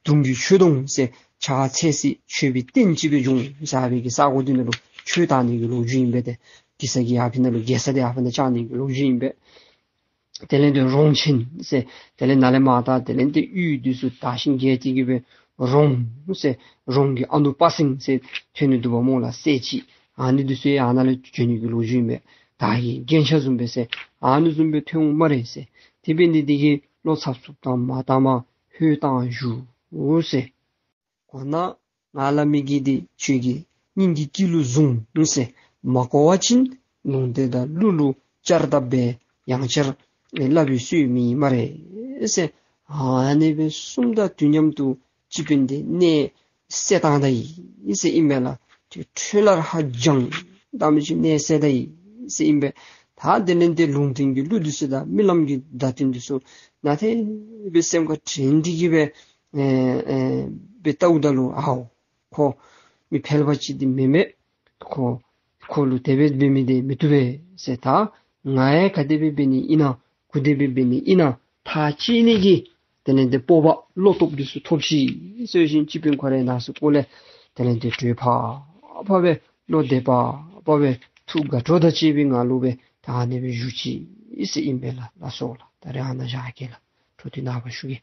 དུང་གི་མཆོད་སྡོང་ཟེར་ཕྱག་འཚལ་སྲིད་མཆོད་པའི་རྟེན་ཅིག་སྦེ་འགྱུར་འོང་ཟེར། ཨ་ཕི་གི་ས་གོ་འདི་ནང་ལུ་ཆོས་དར་ནི་གི་ལོ་རྒྱུས་ཨིན་པས། ཏེ་གེ་སར་གྱིས་ཨ་ཕི་ནང་ལུ་རྒྱལ་ས་འདི་ཨ་ཕི་ནང་བཅག་ནི་གི་ལོ་རྒྱུས་ཨིན་པས། དེ་ལས་ཏེ་རོང་ཆེན་ཟེར་དེ་ལས་ནཱ་ལས་མར་ད་དེ་ལས་ཏེ་གཡུས་འདི་ཚུ་དར་ཞིང་རྒྱས་ཏེ་གི་སྦེ་རོང་ཟེར་རོང་གི་ཨ་ནུ་དཔའ་སེང་ཟེར་ཐོན་ནི་འདུག་པ་སྨོ་ལགས། སྲས་ཅིག་ཨ་ནི་འདི་ཚུ་ཡང་ཨ་ནཱ་ལས་བྱོན་ནི་གི་ལོ་རྒྱུས་ཨིན་པས། དར་གྱི་རྒྱན་ཆ་བཟུམ་སྦེ་ཟེར་ཨ་ནི་བཟུམ་སྦེ་ཐོན་འོང་སྨ་རེ་ཟེར། དེ་འབད་ནི་འདི་གིས་བློ་འཚབ་འཚུབ་དང་མ་བཏང་མ་ལྷོད་བཏང་བཞུགས་ཟེར། གོ་ན་ང་སླབ་མི་གི་འདི་ཁྱོད་ཀྱི་སྙིང་གི་དཀྱིལ་ལུ་བཟུང་ཟེར། མ་གོ་བ་ཅིན་ལུང་བསྟན་དང་གླུ་ལུ་བསྐྱར་ལྡབ་སྦེ་ཡང་བསྐྱར་སླབ་པའི་སྲོལ་མེད་སྨ་རེ་ཟེར། ཨ་ནི་སྦེ་གསུངམ་ད་དུས་མཉམ་དུ་སྤྱི་དཔོན་འདི་གནས་བསལ་བཏང་ད་ཡི་ཟེར་ཨིན་པས་ལགས། ཏེ་འཕྲོ་ལར་ཧ་ཅང་ད་མི་ཅིག་གནས་བསལ་ད་ཡི་ཟེར་ཨིན་པས། ད་དེ་ལས་ཏེ་ལུང་བསྟན་གྱི་གླུ་འདི་ཚུ་དང་རྨི་ལམ་གྱི་བརྡ་དོན་འདི་ཚུ་ནང་ཏེ་སྦེ་སེམས་ཁར་དྲན་ཏེ་གི་སྦེ་ཨེ་ཨེ་སྦེ་བལྟཝ་ད་ལུ་ཨའོ་ཁོ་མི་ཕལ་པ་ཅིག་འདི་མེན་མས། ཁོ་ཁོ་ལུ་དེ་སྦེ་འབད་མི་འདི་མི་བཏུབ་པས་ཟེར། ད་ང་ཡང་ག་དེ་སྦེ་འབད་ནི་ཨིན་ན་གུ་དེ་སྦེ་འབད་ནི་ཨིན་ན་ཐག་བཅད་ནི་གི་དེ་ལས་ཏེ་སྤོབས་པ་བློ་སྟོབས་འདི་ཚུ་ཐོབ་ཤིག་ཟེར་ཞིནམ་སྤྱི་དཔོན་ཁོ་རའི་ནང་སུ་བཀོ་ལས་དེ་ལས་ཏེ་བྲོས་ཕར་ཕར་སྦེ་བློ་བདེ་བ་བ་སྦེ་ཐུགས་དགའ་སྤྲོ་དང་བཅས་པའི་ངང་ལུ་སྦེ་ད་ཨ་ནི་སྦེ་བཞུགས་ཅི་ཟེར་ཨིན་པས་ལགས། ལགས་སོ་ལགས། ད་རེས་ཨ་ནཱ་བཞག་གེ་ལགས། འཕྲོ་མཐུད་ནངས་པ་ཞུ་གེ།